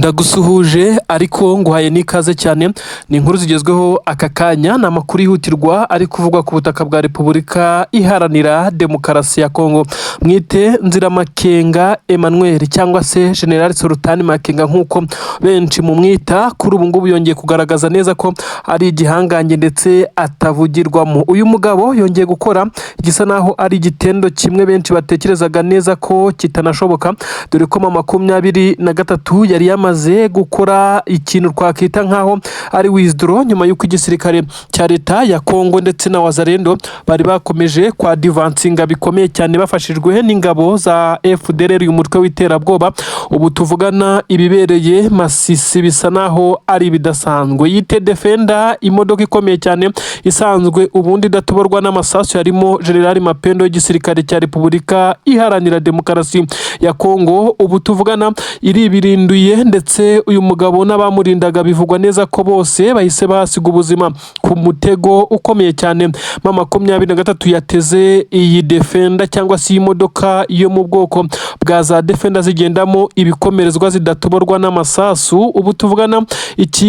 Ndagusuhuje ariko nguhaye n'ikaze cyane. Ni inkuru zigezweho aka kanya, ni amakuru yihutirwa ari kuvugwa ku butaka bwa Repubulika Iharanira Demokarasi ya Kongo. Mwite Nziramakenga Emmanuel cyangwa se General Sultani Makenga nk'uko benshi mumwita, kuri ubu ngubu yongeye kugaragaza neza ko ari igihangange ndetse atavugirwamo. Uyu mugabo yongeye gukora igisa naho ari igitendo kimwe benshi batekerezaga neza ko kitanashoboka, dore ko M23 yari yamaze gukora ikintu twakwita nkaho ari withdraw, nyuma y'uko igisirikare cya leta ya Kongo ndetse na Wazalendo bari bakomeje kwadvancinga bikomeye cyane bafashijwe n'ingabo za FDLR, uyu mutwe w'iterabwoba. Ubu tuvugana, ibibereye Masisi bisa naho ari ibidasanzwe. Yite Defender, imodoka ikomeye cyane isanzwe ubundi idatoborwa n'amasasu, yarimo General Mapendo w'igisirikare cya Repubulika Iharanira Demokarasi ya Kongo, ubu tuvugana iribirinduye, ndetse uyu mugabo n'abamurindaga bivugwa neza ko bose bahise bahasiga ubuzima ku mutego ukomeye cyane M23 yateze iyi Defender cyangwa se iyi modoka yo mu bwoko bwa za Defender zigendamo ibikomerezwa zidatoborwa n'amasasu. Ubu tuvugana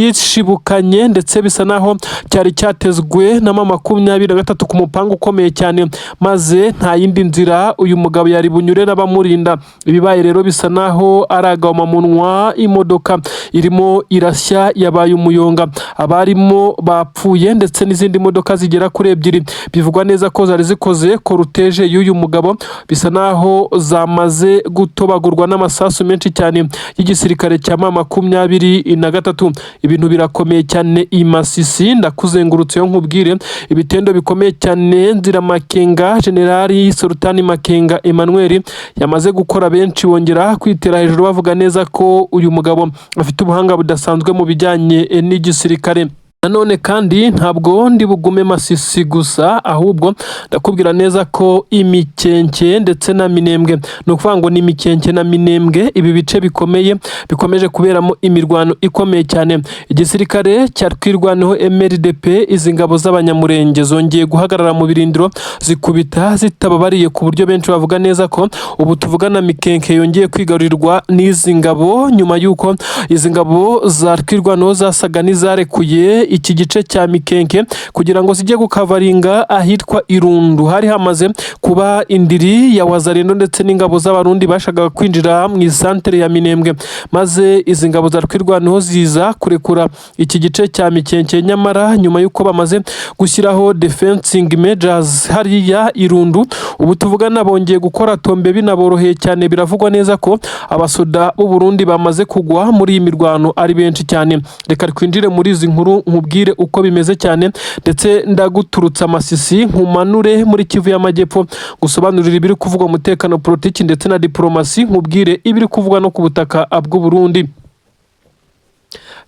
ikiyishibukanye, ndetse bisa naho cyari cyatezwe na M23 ku mupangu ukomeye cyane, maze nta yindi nzira uyu mugabo yari bunyure n'abamurinda. Ibibaye rero bisa naho ari agahomamunwa. Imodoka irimo irashya, yabaye umuyonga, abarimo bapfuye, ndetse n'izindi modoka zigera kuri ebyiri bivugwa neza ko zari zikoze cortège y'uyu mugabo bisa naho zamaze gutobagurwa n'amasasu menshi cyane y'igisirikare cya M23. Ibintu birakomeye cyane i Masisi. Ndakuzengurutse yo nkubwire ibitendo bikomeye cyane Nziramakenga Generali Sultani Makenga Emmanuel yamaze gukora. Benshi bongera kwitera hejuru bavuga neza ko uyu mugabo afite ubuhanga budasanzwe mu bijyanye n'igisirikare. Nanone kandi ntabwo ndi bugume Masisi gusa, ahubwo ndakubwira neza ko Imikenke ndetse na Minembwe, ni ukuvuga ngo ni Imikenke na Minembwe, ibi bice bikomeye bikomeje kuberamo imirwano ikomeye cyane. Igisirikare cya Twirwaneho MRDP, izi ngabo z'Abanyamurenge, zongeye guhagarara mu birindiro zikubita zitababariye, ku buryo benshi bavuga neza ko ubu tuvugana Mikenke yongeye kwigarurirwa n'izi ngabo, nyuma y'uko izi ngabo za Twirwaneho zasaga n'izarekuye iki gice cya Mikenke kugira ngo zijye gukavaringa ahitwa Irundu hari hamaze kuba indiri ya Wazalendo ndetse n'ingabo z'Abarundi bashakaga kwinjira mu isantere ya Minembwe, maze izi ngabo za Twirwaneho ziza kurekura iki gice cya Mikenke. Nyamara nyuma y'uko bamaze gushyiraho defensing measures hariya Irundu, ubu tuvugana bongeye gukora tombe binaboroheye cyane. Biravugwa neza ko abasoda b'u Burundi bamaze kugwa muri iyi mirwano ari benshi cyane. Reka twinjire muri izi nkuru nkubwire uko bimeze cyane, ndetse ndaguturutsa Masisi nkumanure muri Kivu y'Amajyepfo, gusobanurira ibiri kuvugwa umutekano, politiki ndetse na diplomasi, nkubwire ibiri kuvugwa no ku butaka bw'u Burundi.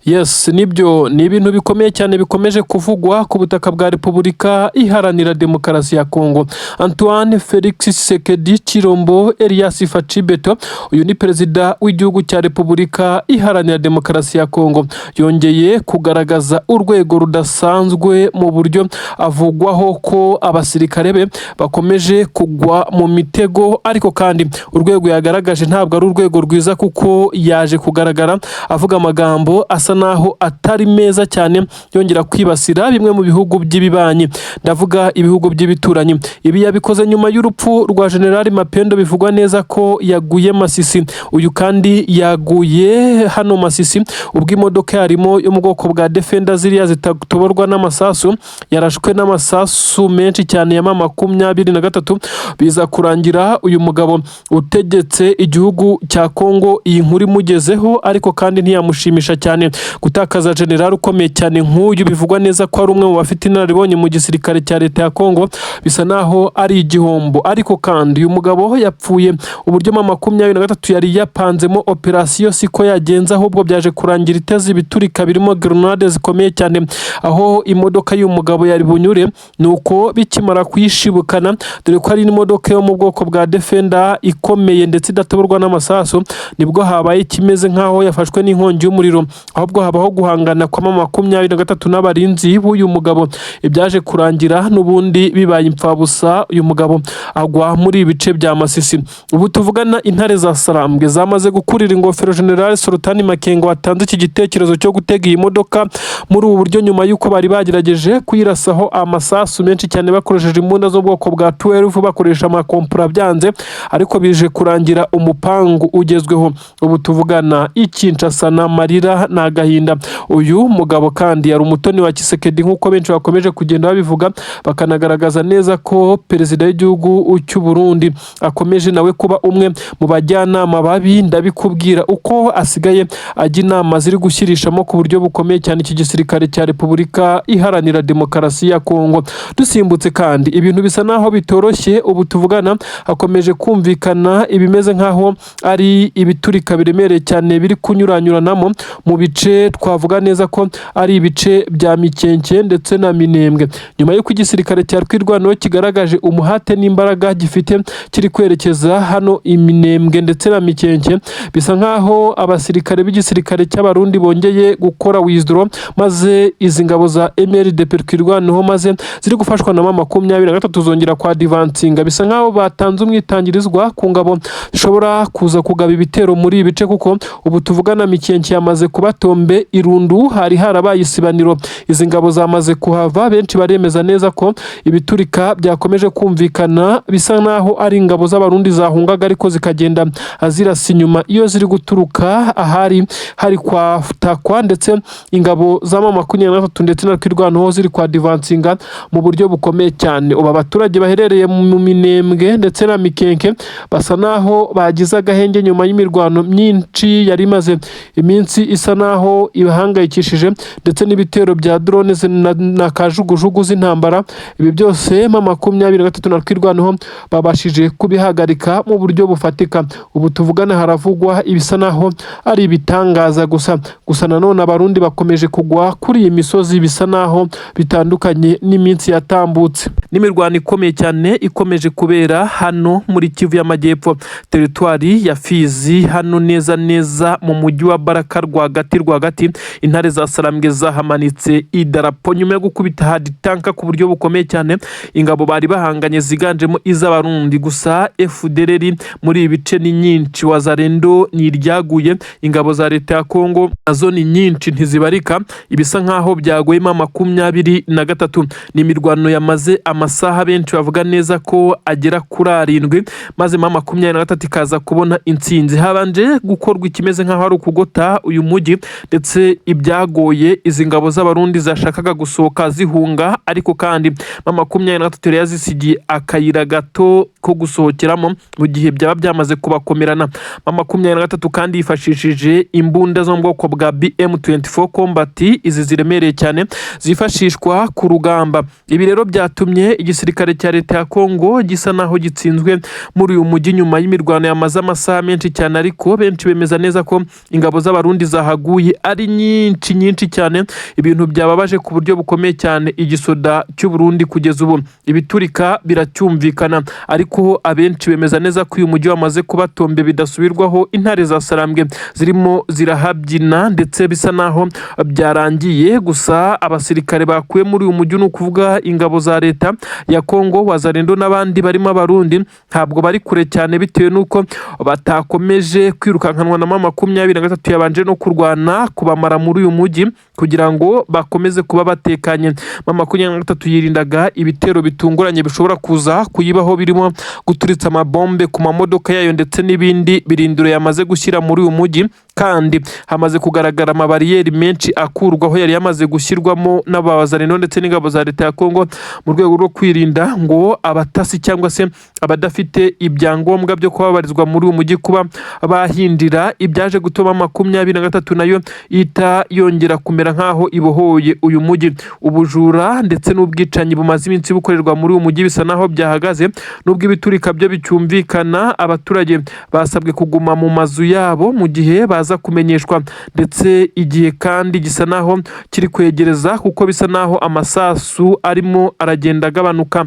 Yes, nibyo, ni ibintu bikomeye cyane bikomeje kuvugwa ku butaka bwa Repubulika Iharanira Demokarasi ya Kongo. Antoine Felix Tshisekedi Tshilombo Elias Fatshi Béton, uyu ni perezida w'igihugu cya Repubulika Iharanira Demokarasi ya Kongo, yongeye kugaragaza urwego rudasanzwe mu buryo avugwaho ko abasirikare be bakomeje kugwa mu mitego. Ariko kandi urwego yagaragaje ntabwo ari urwego rwiza, kuko yaje kugaragara avuga amagambo asa naho atari meza cyane, yongera kwibasira bimwe mu bihugu by'ibibanyi, ndavuga ibihugu by'ibituranyi. Ibi yabikoze nyuma y'urupfu rwa General Mapendo, bivugwa neza ko yaguye Masisi. Uyu kandi yaguye hano Masisi ubwo imodoka yarimo yo mu bwoko bwa Defender, ziriya zitatoborwa n'amasasu, yarashwe n'amasasu menshi cyane ya M23, biza kurangira uyu mugabo utegetse igihugu cya Kongo iyi nkuru imugezeho. Ariko kandi ntiyamushimisha cyane gutakaza general ukomeye cyane nk'uyu, bivugwa neza ko ari umwe mu bafite inararibonye mu gisirikare cya leta ya Kongo, bisa naho ari igihombo. Ariko kandi uyu mugabo yapfuye, uburyo M23 yari yapanzemo operasiyo siko yagenze, ahubwo byaje kurangira iteze ibiturika birimo grenade zikomeye cyane aho imodoka y'uyu mugabo yari bunyure. Nuko bikimara kuyishibukana, dore ko ari n'imodoka yo mu bwoko bwa Defender ikomeye ndetse idatoborwa n'amasasu, nibwo habaye ikimeze nk'aho yafashwe n'inkongi y'umuriro, aho Ahubwo habaho guhangana kwa M23 n'abarinzi b'uyu mugabo, ibyaje kurangira n'ubundi bibaye impfabusa, uyu mugabo agwa muri ibice bya Masisi. Ubu tuvugana, intare za Sarambwe zamaze gukurira ingofero General Sultani Makenga watanze iki gitekerezo cyo gutega iyi modoka muri ubu buryo, nyuma y'uko bari bagerageje kuyirasaho amasasu menshi cyane bakoresheje imbunda z'ubwoko bwa 12, bakoresha amakompura, byanze, ariko bije kurangira umupangu ugezweho. Ubu tuvugana, i Kinshasa n'amarira n'agahinda. Uyu mugabo kandi yari umutoni wa Tshisekedi, nk'uko benshi bakomeje kugenda babivuga, bakanagaragaza neza ko perezida w'igihugu cy'u Burundi akomeje nawe kuba umwe mu bajyanama babi. Ndabikubwira uko asigaye ajya inama ziri gushyirishamo ku buryo bukomeye cyane iki gisirikare cya Repubulika Iharanira Demokarasi ya Kongo. Dusimbutse kandi, ibintu bisa naho bitoroshye. Ubu tuvugana hakomeje kumvikana ibimeze nk'aho ari ibiturika biremereye cyane biri kunyuranyuranamo mu bice twavuga neza ko ari ibice bya Mikenke ndetse na Minembwe, nyuma y'uko igisirikare cya Twirwaneho kigaragaje umuhate n'imbaraga gifite kiri kwerekeza hano i Minembwe ndetse na Mikenke. Bisa nk'aho abasirikare b'igisirikare cy'Abarundi bongeye gukora withdraw, maze izi ngabo za MRDP Twirwaneho, maze ziri gufashwa na M23, zongera kwa advancinga. Bisa nk'aho batanze umwitangirizwa ku ngabo zishobora kuza kugaba ibitero muri ibi bice, kuko ubu tuvugana Mikenke yamaze kuba tombe. Irundu hari harabaye isibaniro, izi ngabo zamaze kuhava. Benshi baremeza neza ko ibiturika byakomeje kumvikana bisa naho ari ingabo z'Abarundi zahungaga, ariko zikagenda zirasa inyuma iyo ziri guturuka ahari hari kwa takwa, ndetse ingabo za M23 ndetse na Twirwaneho ziri kwa advancinga mu buryo bukomeye cyane. Ubu abaturage baherereye mu Minembwe ndetse na Mikenke basa naho bagize agahenge nyuma y'imirwano myinshi yari imaze iminsi isa naho ibahangayikishije, ndetse n'ibitero bya drone na kajugujugu z'intambara. Ibi byose M23 na Twirwaneho babashije kubihagarika mu buryo bufatika. Ubu tuvugana haravugwa ibisa naho ari ibitangaza gusa. Gusa nanone Abarundi bakomeje kugwa kuri iyi misozi, bisa naho bitandukanye n'iminsi yatambutse, n'imirwano ikomeye cyane ikomeje kubera hano muri Kivu y'Amajyepfo, teritwari ya Fizi, hano neza neza mu mujyi wa Baraka rwagati rwagati. Intare za Sarambwe zahamanitse idarapo nyuma yo gukubita hard tanka ku buryo bukomeye cyane ingabo bari bahanganye ziganjemo iz'Abarundi. Gusa FDLR muri ibi bice ni nyinshi, Wazalendo ni iryaguye, ingabo za leta ya Kongo nazo ni nyinshi, ntizibarika. Ibisa nkaho byaguyemo 23. Ni imirwano yamaze amasaha benshi bavuga neza ko agera kuri 7, maze M23 ikaza kubona intsinzi. Habanje gukorwa ikimeze nkaho ari ukugota uyu mujyi, ndetse ibyagoye izi ngabo z'Abarundi zashakaga gusohoka zihunga, ariko kandi M23 yari yazisigiye akayira gato ko gusohokeramo mu gihe byaba byamaze kubakomerana. M23 kandi yifashishije imbunda zo mu bwoko bwa BM24 Combat, izi ziremereye cyane zifashishwa ku rugamba. Ibi rero byatumye igisirikare cya leta ya Kongo gisa naho gitsinzwe muri uyu mujyi nyuma y'imirwano yamaze amasaha menshi cyane, ariko benshi bemeza neza ko ingabo z'Abarundi zahaguye ari nyinshi nyinshi cyane, ibintu byababaje ku buryo bukomeye cyane igisoda cy'u Burundi. Kugeza ubu ibiturika biracyumvikana, ariko abenshi bemeza neza ko uyu mujyi wamaze kuba tombe bidasubirwaho. Intare za Sarambwe zirimo zirahabyina, ndetse bisa naho byarangiye. Gusa abasirikare bakuwe muri uyu mujyi, ni ukuvuga ingabo za leta ya Kongo, Wazalendo n'abandi barimo Abarundi, ntabwo bari kure cyane, bitewe n'uko batakomeje kwirukankanwa na M23 yabanje no kurwana kubamara muri uyu mujyi kugira ngo bakomeze kuba batekanye. M23 yirindaga ibitero bitunguranye bishobora kuza kuyibaho, birimo guturitsa amabombe ku mamodoka yayo ndetse n'ibindi birindiro yamaze gushyira muri uyu mujyi. Kandi hamaze kugaragara amabariyeri menshi akurwaho yari yamaze gushyirwamo n'abazalendo ndetse n'ingabo za leta ya Kongo, mu rwego rwo kwirinda ngo abatasi cyangwa se abadafite ibyangombwa byo kubabarizwa muri uyu mujyi kuba bahindira, ibyaje gutuma 23 nayo ihita yongera kumera nk'aho ibohoye uyu mujyi. Ubujura ndetse n'ubwicanyi bumaze iminsi bukorerwa muri uyu mujyi bisa naho byahagaze, nubwo ibiturika byo bicyumvikana. Abaturage basabwe kuguma mu mazu yabo mu gihe baza kumenyeshwa, ndetse igihe kandi gisa naho kiri kwegereza, kuko bisa naho amasasu arimo aragenda agabanuka.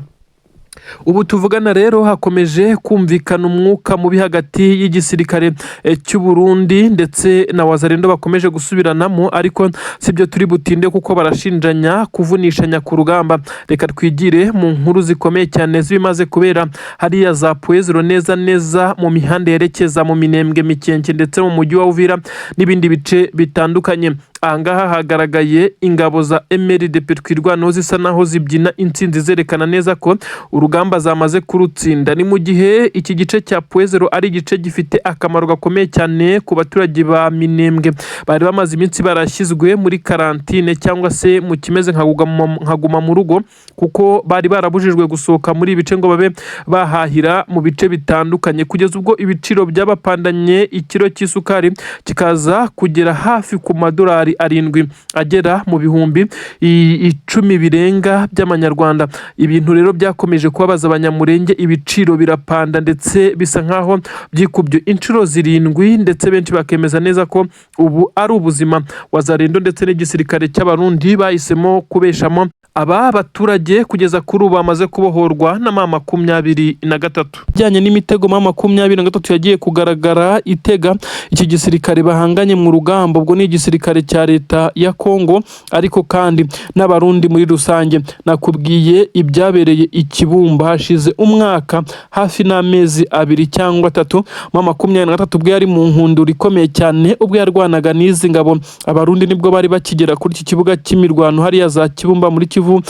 Ubu tuvugana rero hakomeje kumvikana umwuka mubi hagati y'igisirikare cy'u Burundi ndetse na Wazalendo bakomeje gusubiranamo, ariko sibyo turi butinde kuko barashinjanya kuvunishanya ku rugamba. Reka twigire mu nkuru zikomeye cyane z'ibimaze kubera hariya za Pwezero, neza neza mu mihanda yerekeza mu Minembwe, Mikenke ndetse mu mujyi wa Uvira n'ibindi bice bitandukanye. Ahangaha hagaragaye ingabo za MRDP Twirwaneho zisa naho zibyina intsinzi, zerekana neza ko urugamba zamaze kurutsinda. Ni mu gihe iki gice cya Pwezero ari igice gifite akamaro gakomeye cyane ku baturage ba Minembwe bari bamaze iminsi barashyizwe muri karantine cyangwa se mu kimeze nka guma mu rugo, kuko bari barabujijwe gusohoka muri ibi bice ngo babe bahahira mu bice bitandukanye, kugeza ubwo ibiciro byabapandanye, ikiro cy'isukari kikaza kugera hafi ku madolari 7 agera mu 10,000 birenga by'amanyarwanda. Ibintu rero byakomeje kubabaza Abanyamurenge, ibiciro birapanda ndetse bisa nkaho byikubye inshuro 7, ndetse benshi bakemeza neza ko ubu ari ubuzima Wazalendo ndetse n'igisirikare cy'Abarundi bahisemo kubeshamo aba baturage kugeza kuri ubu bamaze kubohorwa na M23. Bijyanye n'imitego M23 yagiye kugaragara itega iki gisirikare bahanganye mu rugamba, ubwo ni igisirikare cya leta ya Kongo ariko kandi n'Abarundi muri rusange. Nakubwiye ibyabereye i Kibumba hashize umwaka hafi n'amezi 2 cyangwa 3, M23 ubwo yari mu nkundura ikomeye cyane, ubwo yarwanaga n'izi ngabo. Abarundi nibwo bari bakigera kuri iki kibuga cy'imirwano hariya za Kibumba muri Kivu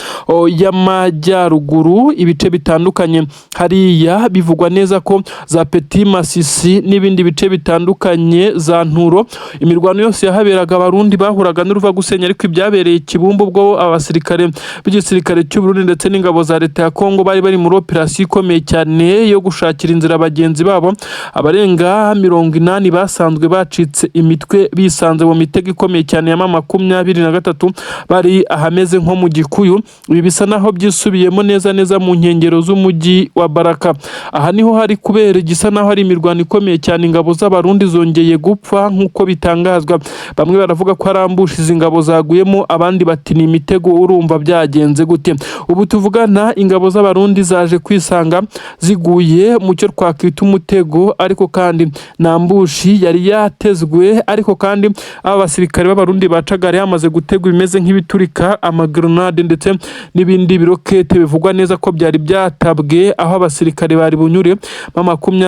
y'Amajyaruguru, ibice bitandukanye hariya bivugwa neza ko za Petit Masisi n'ibindi bice bitandukanye za Nturo, imirwano yose yahaberaga Abarundi bahuraga n'uruva gusenya. Ariko ibyabereye Kibumba ubwo abasirikare b'igisirikare cy'u Burundi ndetse n'ingabo za leta ya Kongo bari bari muri operasiyo ikomeye cyane yo gushakira inzira bagenzi babo abarenga 80 basanzwe bacitse imitwe, bisanze mu mitego ikomeye cyane ya M23, bari ahameze nko mu Gikuyu. Ibi bisa naho byisubiyemo neza neza mu nkengero z'umujyi wa Baraka. Aha niho hari kubera igisa naho ari imirwano ikomeye cyane. Ingabo z'Abarundi zongeye gupfa nk'uko bitangazwa. Bamwe baravuga ko ari ambush izi ngabo zaguyemo, abandi bati ni imitego. Urumva byagenze gute? Ubu tuvugana ingabo z'Abarundi zaje kwisanga ziguye mu cyo twakwita umutego, ariko kandi na ambush yari yatezwe. Ariko kandi aba basirikare b'Abarundi bacaga hamaze gutegwa ibimeze nk'ibiturika, amagrenade ndetse n'ibindi birokete bivugwa neza ko byari byatabwe aho abasirikare bari bunyure. M23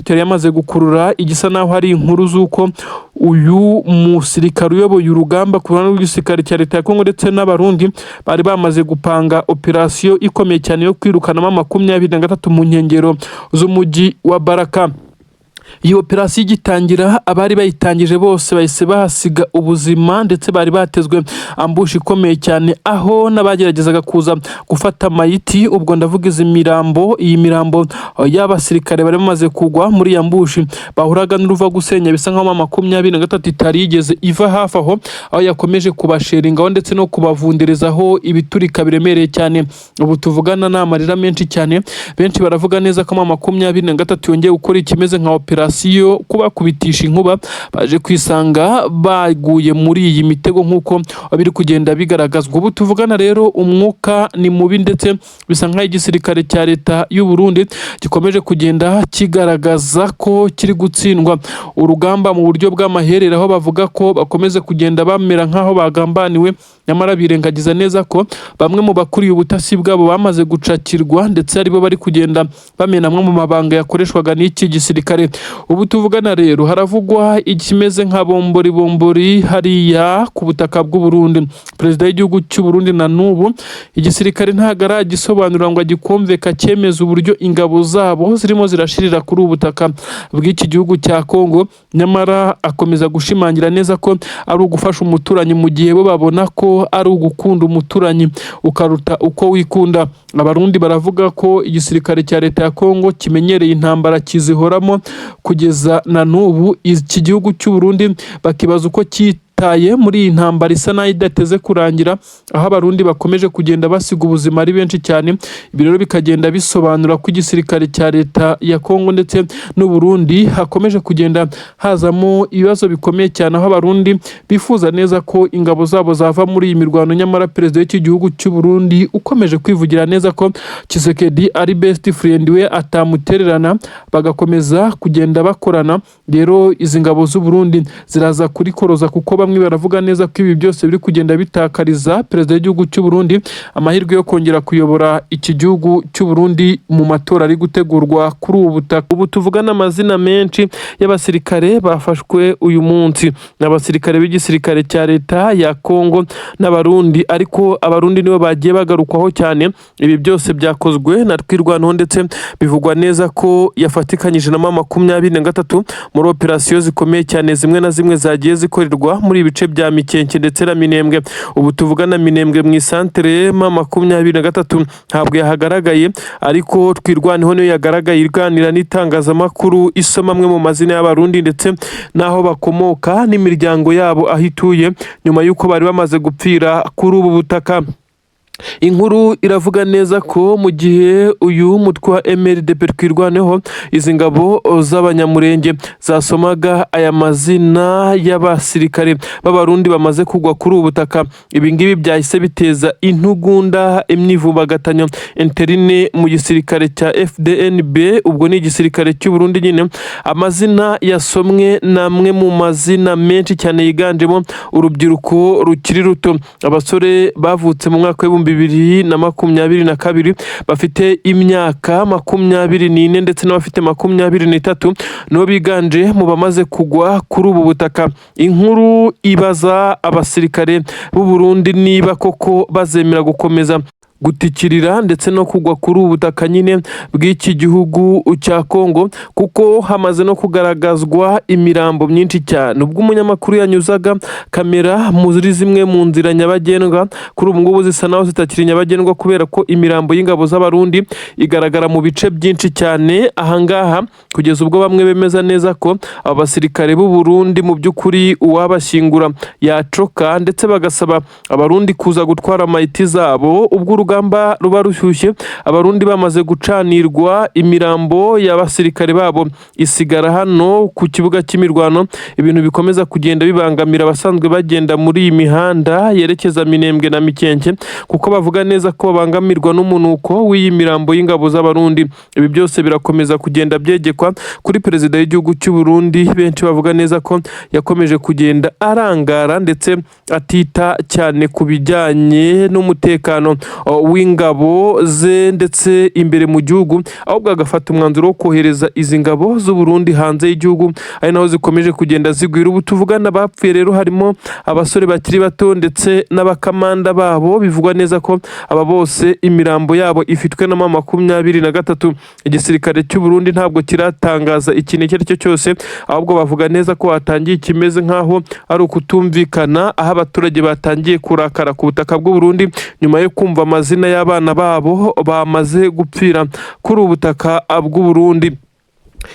yari yamaze gukurura igisa naho hari inkuru z'uko uyu musirikare uyoboye urugamba ku ruhande rw'igisirikare cya leta ya Kongo ndetse n'Abarundi bari bamaze gupanga operasiyo ikomeye cyane yo kwirukanamo 23 mu nkengero z'umujyi wa Baraka. Iyi operasiyo igitangira, abari bayitangije bose bahise bahasiga ubuzima, ndetse bari batezwe ambush ikomeye cyane, aho n'abageragezaga kuza gufata mayiti, ubwo ndavuga izi mirambo, iyi mirambo y'abasirikare bari bamaze kugwa muri iyi ambush, bahuraga n'uruva gusenya. Bisa nkaho 23 itari yigeze iva hafi aho, aho yakomeje kubasheringaho ndetse no kubavunderezaho ibiturika biremereye cyane. Ubu tuvugana ni amarira menshi cyane. Benshi baravuga neza ko 23 yongeye gukora ikimeze nka operasiyo kubakubitisha inkuba, baje kwisanga baguye muri iyi mitego nk'uko biri kugenda bigaragazwa. Ubu tuvugana rero umwuka ni mubi, ndetse bisa nk'aho igisirikare cya leta y'u Burundi gikomeje kugenda kigaragaza ko kiri gutsindwa urugamba mu buryo bw'amaherere, aho bavuga ko bakomeza kugenda bamera nk'aho bagambaniwe, nyamara birengagiza neza ko bamwe mu bakuriye ubutasi bwabo bamaze gucakirwa, ndetse aribo bari kugenda bamena amwe mu mabanga yakoreshwaga n'iki gisirikare. Ubu tuvugana rero haravugwa ikimeze nka bombori bombori hariya ku butaka bw'u Burundi. Perezida w'igihugu cy'u Burundi na n'ubu igisirikare ntabwo aragisobanura ngo agikumve cyemeza uburyo ingabo zabo zirimo zirashirira kuri ubu butaka bw'iki gihugu cya Kongo, nyamara akomeza gushimangira neza ko ari ugufasha umuturanyi, mu gihe bo babona ko ari ugukunda umuturanyi ukaruta uko wikunda. Abarundi baravuga ko igisirikare cya leta ya Kongo kimenyereye intambara, kizihoramo kugeza na n'ubu. Iki gihugu cy'u Burundi bakibaza uko cyita Bitaye muri iyi ntambara isa naho idateze kurangira, aho Abarundi bakomeje kugenda basiga ubuzima ari benshi cyane. Ibi rero bikagenda bisobanura ko igisirikare cya leta ya Kongo ndetse n'u Burundi hakomeje kugenda hazamo ibibazo bikomeye cyane, aho Abarundi bifuza neza ko ingabo zabo zava muri iyi mirwano. Nyamara perezida w'iki gihugu cy'u Burundi ukomeje kwivugira neza ko Tshisekedi ari best friend we, atamutererana, bagakomeza kugenda bakorana. Rero izi ngabo z'u Burundi ziraza kurikoroza, kuko bamwe baravuga neza ko ibi byose biri kugenda bitakariza perezida w'igihugu cy'u Burundi amahirwe yo kongera kuyobora iki gihugu cy'u Burundi mu matora ari gutegurwa kuri ubu butaka. Ubu tuvugana, amazina menshi y'abasirikare bafashwe uyu munsi ni abasirikare b'igisirikare cya leta ya Kongo n'Abarundi, ariko Abarundi nibo bagiye bagarukwaho cyane. Ibi byose byakozwe na Twirwaneho, ndetse bivugwa neza ko yafatikanyije na M23 muri operasiyo zikomeye cyane zimwe na zimwe zagiye zikorerwa muri ibice bya Mikenke ndetse na Minembwe. Ubu tuvugana, Minembwe mu isantere M23 ntabwo yahagaragaye, ariko Twirwaneho niyo yagaragaye iganira n'itangazamakuru, isoma amwe mu mazina y'Abarundi ndetse n'aho bakomoka n'imiryango yabo aho ituye, nyuma y'uko bari bamaze gupfira kuri ubu butaka. Inkuru iravuga neza ko mu gihe uyu mutwe wa MRDP Twirwaneho, izi ngabo z'Abanyamurenge zasomaga aya mazina y'abasirikare b'Abarundi bamaze kugwa kuri ubu butaka, ibi ngibi byahise biteza intugunda, imyivumbagatanyo interne mu gisirikare cya FDNB, ubwo ni igisirikare cy'u Burundi nyine. Amazina yasomwe ni amwe mu mazina menshi cyane yiganjemo urubyiruko rukiri ruto, abasore bavutse mu mwaka w'2022 bafite imyaka 24 ndetse n'abafite 23, nibo biganje mu bamaze kugwa kuri ubu butaka. Inkuru ibaza abasirikare b'u Burundi niba koko bazemera gukomeza gutikirira ndetse no kugwa kuri ubu butaka nyine bw'iki gihugu cya Kongo, kuko hamaze no kugaragazwa imirambo myinshi cyane. Ubwo umunyamakuru yanyuzaga kamera muri zimwe mu nzira nyabagendwa, kuri ubu ngubu zisa naho zitakiri nyabagendwa, kubera ko imirambo y'ingabo z'Abarundi igaragara mu bice byinshi cyane ahangaha, kugeza ubwo bamwe bemeza neza ko aba basirikare b'u Burundi mu by'ukuri uwabashyingura yacoka, ndetse bagasaba Abarundi kuza gutwara mayiti zabo. Ubwo urugamba ruba rushyushye, Abarundi bamaze gucanirwa, imirambo y'abasirikare babo isigara hano ku kibuga cy'imirwano, ibintu bikomeza kugenda bibangamira abasanzwe bagenda muri iyi mihanda yerekeza Minembwe na Mikenke, kuko bavuga neza ko babangamirwa n'umunuko w'iyi mirambo y'ingabo z'Abarundi. Ibi byose birakomeza kugenda byegekwa kuri perezida w'igihugu cy'u Burundi, benshi bavuga neza ko yakomeje kugenda arangara ndetse atita cyane ku bijyanye n'umutekano w'ingabo ze ndetse imbere mu gihugu, ahubwo agafata umwanzuro wo kohereza izi ngabo z'u Burundi hanze y'igihugu, ari naho zikomeje kugenda zigwira. Ubu tuvugana, bapfuye rero harimo abasore bakiri bato ndetse n'abakamanda babo. Bivugwa neza ko aba bose imirambo yabo ifitwe na M23. Igisirikare cy'u Burundi ntabwo kiratangaza ikintu icyo ari cyo cyose, ahubwo bavuga neza ko hatangiye ikimeze nk'aho ari ukutumvikana, aho abaturage batangiye kurakara ku butaka bw'u Burundi nyuma yo kumva amazina y'abana babo bamaze gupfira kuri ubu butaka bw'u Burundi.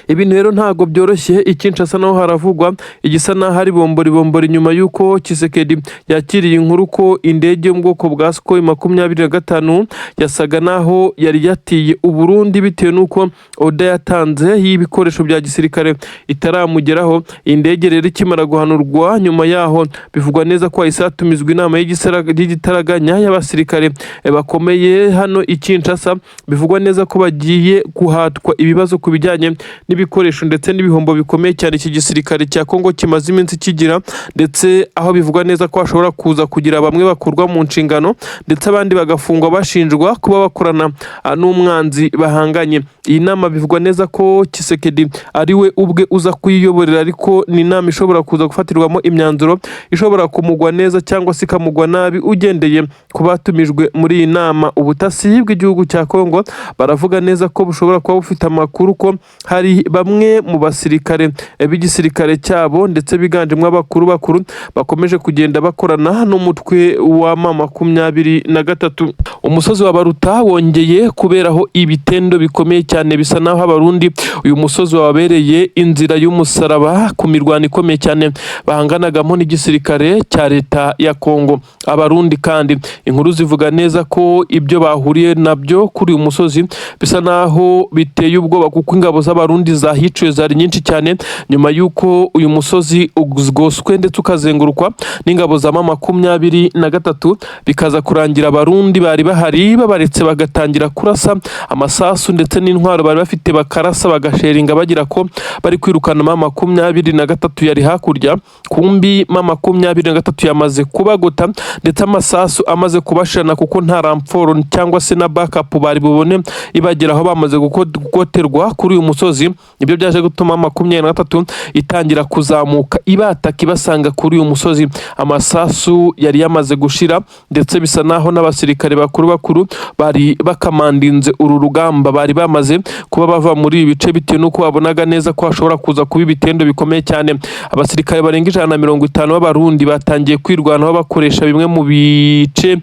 Ibintu rero ntabwo byoroshye. I Kinshasa naho haravugwa igisa n'aho ari bombori bombori, nyuma y'uko Tshisekedi yakiriye inkuru ko indege yo mu bwoko bwa Sukhoi 25 yasaga n'aho yari yatiye Uburundi bitewe n'uko order yatanze y'ibikoresho bya gisirikare itaramugeraho. Iyi ndege rero ikimara guhanurwa, nyuma yaho bivugwa neza ko hahise hatumizwa inama y'igitaraganya y'abasirikare bakomeye hano i Kinshasa. Bivugwa neza ko bagiye guhatwa ibibazo ku bijyanye n'ibikoresho ndetse n'ibihombo bikomeye cyane iki gisirikare cya Kongo kimaze iminsi kigira, ndetse aho bivugwa neza ko hashobora kuza kugira bamwe bakurwa mu nshingano ndetse abandi bagafungwa bashinjwa kuba bakorana n'umwanzi bahanganye. Iyi nama bivugwa neza ko Tshisekedi ari we ubwe uza kuyiyoborera, ariko ni inama ishobora kuza gufatirwamo imyanzuro ishobora kumugwa neza cyangwa se ikamugwa nabi, ugendeye ku batumijwe muri iyi nama. Ubutasi bw'igihugu cya Kongo baravuga neza ko bushobora kuba bufite amakuru ko hari Hari bamwe mu basirikare b'igisirikare cyabo ndetse biganjemo abakuru bakuru bakomeje kugenda bakorana n'umutwe wa M23. Umusozi wa Baruta wongeye kuberaho ibitendo bikomeye cyane, bisa naho Abarundi uyu musozi wababereye inzira y'umusaraba ku mirwano ikomeye cyane bahanganagamo n'igisirikare cya leta ya Kongo. Abarundi kandi inkuru zivuga neza ko ibyo bahuriye nabyo kuri uyu musozi bisa naho biteye ubwoba, kuko ingabo z'Abarundi zahiciwe zari nyinshi cyane nyuma y'uko uyu musozi ugoswe ndetse ukazengurukwa n'ingabo za M23, bikaza kurangira Abarundi bari bahari babaretse bagatangira kurasa amasasu ndetse n'intwaro bari bafite, bakarasa bagasheringa bagira ko bari kwirukana M23 yari hakurya. Kumbi M23 yamaze kubagota ndetse amasasu amaze kubashirana, kuko nta renfort cyangwa se na backup bari bubone ibageraho, bamaze gugoterwa kuri uyu musozi. Ibyo byaje gutuma 23 itangira kuzamuka ibataka ibasanga kuri uyu musozi. Amasasu yari yamaze gushira, ndetse bisa naho n'abasirikare bakuru bakuru bari bakamandinze uru rugamba bari bamaze kuba bava muri ibi bice, bitewe n'uko babonaga neza ko hashobora kuza kuba ibitendo bikomeye cyane. Abasirikare barenga 150 b'Abarundi batangiye kwirwanaho bakoresha bimwe mu bice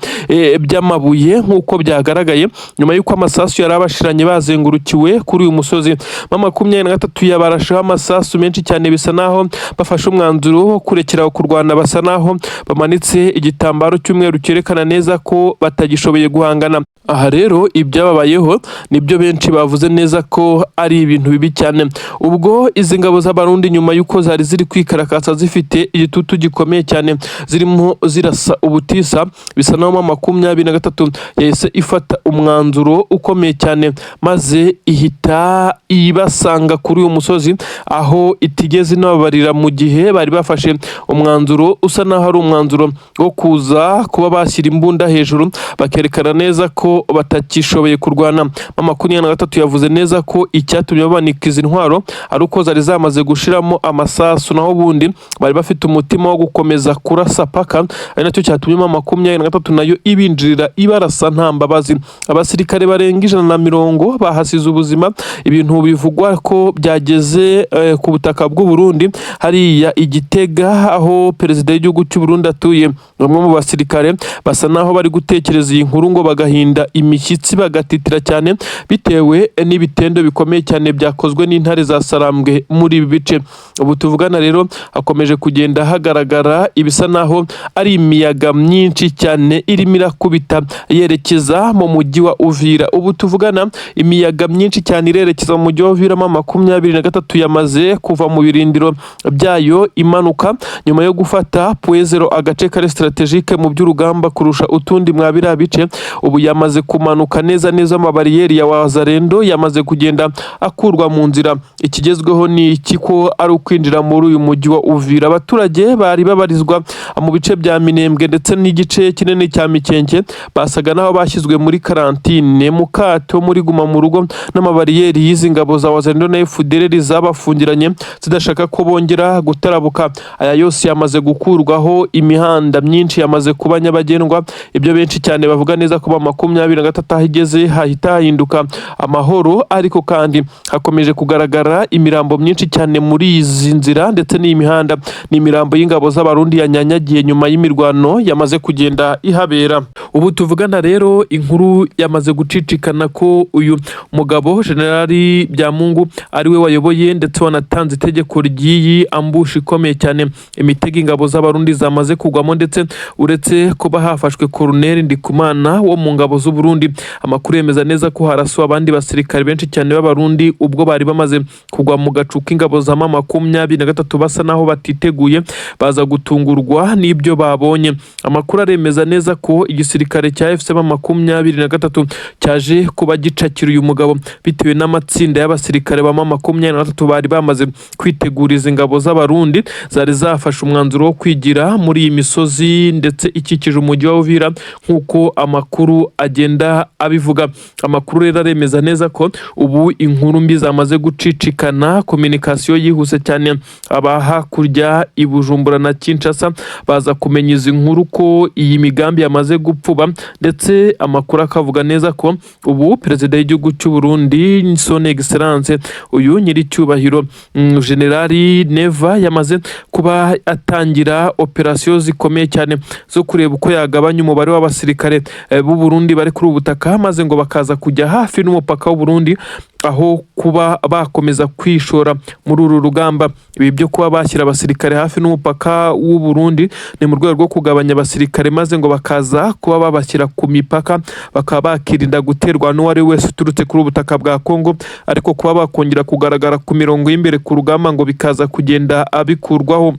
by'amabuye, nk'uko byagaragaye nyuma y'uko amasasu yari abashiranye bazengurukiwe kuri uyu musozi. M23 yabarasheho amasasu menshi cyane, bisa naho bafashe umwanzuro wo kurekera kurwana, basa naho bamanitse igitambaro cy'umweru cyerekana neza ko batagishoboye guhangana. Aha rero ibyababayeho nibyo benshi bavuze neza ko ari ibintu bibi cyane. Ubwo izi ngabo z'Abarundi, nyuma y'uko zari ziri kwikarakasa zifite igitutu gikomeye cyane, zirimo zirasa ubutisa, bisa naho M23 yahise ifata umwanzuro ukomeye cyane, maze ihita ibasanga kuri uyu musozi, aho itigeze inababarira mu gihe bari bafashe umwanzuro usa naho ari umwanzuro wo kuza kuba bashyira imbunda hejuru, bakerekana neza ko batakishoboye kurwana. M23 yavuze neza ko icyatumye babanika izi ntwaro ari uko zari zamaze gushiramo amasasu, naho ubundi bari bafite umutima wo gukomeza kurasa paka, ari nacyo cyatumye M23 nayo ibinjirira ibarasa nta mbabazi. Abasirikare barenga 120 bahasize ubuzima, ibintu bivugwa ko byageze ku butaka bw'u Burundi hariya i Gitega, aho perezida w'igihugu cy'u Burundi atuye. Bamwe mu basirikare basa naho bari gutekereza iyi nkuru ngo bagahinda imishyitsi, bagatitira cyane bitewe n'ibitendo bikomeye cyane byakozwe n'intare za Sarambwe muri ibi bice. Ubu tuvugana rero hakomeje kugenda hagaragara ibisa naho ari imiyaga myinshi cyane irimo irakubita yerekeza mu mujyi wa Uvira. Ubu tuvugana imiyaga myinshi cyane irerekeza mu mujyi wa Uvira. M23 yamaze kuva mu birindiro byayo imanuka nyuma yo gufata Point Zéro, agace kari stratégique mu by'urugamba kurusha utundi mwa biriya bice. Ubu yamaze kumanuka neza neza, amabariyeri ya Wazalendo yamaze kugenda akurwa mu nzira. Ikigezweho ni iki? Ko ari ukwinjira muri uyu mujyi wa Uvira. Abaturage bari babarizwa mu bice bya Minembwe ndetse n'igice kinini cya Mikenke basaga n'aho bashyizwe muri quarantine, mu kato, muri guma mu rugo, n'amabariyeri y'izi ngabo za Wazalendo na FDLR zabafungiranye zidashaka ko bongera gutarabuka. Aya yose yamaze gukurwaho, imihanda myinshi yamaze kuba nyabagendwa. Ibyo benshi cyane bavuga neza ko M23 aho igeze hahita hahinduka amahoro, ariko kandi hakomeje kugaragara imirambo myinshi cyane muri izi nzira ndetse n'iyi mihanda. Ni imirambo y'ingabo z'Abarundi yanyanyagiye nyuma y'imirwano yamaze kugenda ihabera. Ubu tuvugana rero inkuru yamaze gucicikana ko uyu mugabo Generali Byamungu ari we wayoboye ndetse wanatanze itegeko ry'iyi ambush ikomeye cyane, imitego ingabo z'Abarundi zamaze kugwamo. Ndetse uretse kuba hafashwe Colonel Ndikumana wo mu ngabo z'u Burundi, amakuru yemeza neza ko harasuwe abandi basirikare benshi cyane b'Abarundi ubwo bari bamaze kugwa mu gacu k'ingabo za M23, basa naho batiteguye, baza gutungurwa n'ibyo babonye. Amakuru aremeza neza ko igisirikare cya AFC M23 cyaje kuba gicakira uyu mugabo bitewe n'amatsinda y'abasirikare ba M23 bari bamaze kwitegura izi ngabo z'Abarundi zari zafashe umwanzuro wo kwigira muri iyi misozi ndetse ikikije umujyi wa Uvira, nk'uko amakuru agenda abivuga. Amakuru rero aremeza neza ko ubu inkuru mbi zamaze gucicikana, communication yihuse cyane, aba hakurya i Bujumbura na Kinshasa baza kumenya izi nkuru ko iyi migambi yamaze gupfuba. igikuba, ndetse amakuru akavuga neza ko ubu perezida w'igihugu cy'u Burundi, Son Excellence, uyu nyiricyubahiro Generali Neva, yamaze kuba atangira operasiyo zikomeye cyane zo kureba uko yagabanya umubare w'abasirikare b'u Burundi bari kuri ubu butaka, maze ngo bakaza kujya hafi n'umupaka w'u Burundi aho kuba bakomeza kwishora muri uru rugamba. Ibi byo kuba bashyira abasirikare hafi n'umupaka w'u Burundi ni mu rwego rwo kugabanya abasirikare, maze ngo bakaza kuba babashyira ku mipaka, bakaba bakirinda guterwa n'uwo ari we wese uturutse kuri ubu butaka bwa Kongo, ariko kuba bakongera kugaragara ku mirongo y'imbere ku rugamba ngo bikaza kugenda abikurwaho.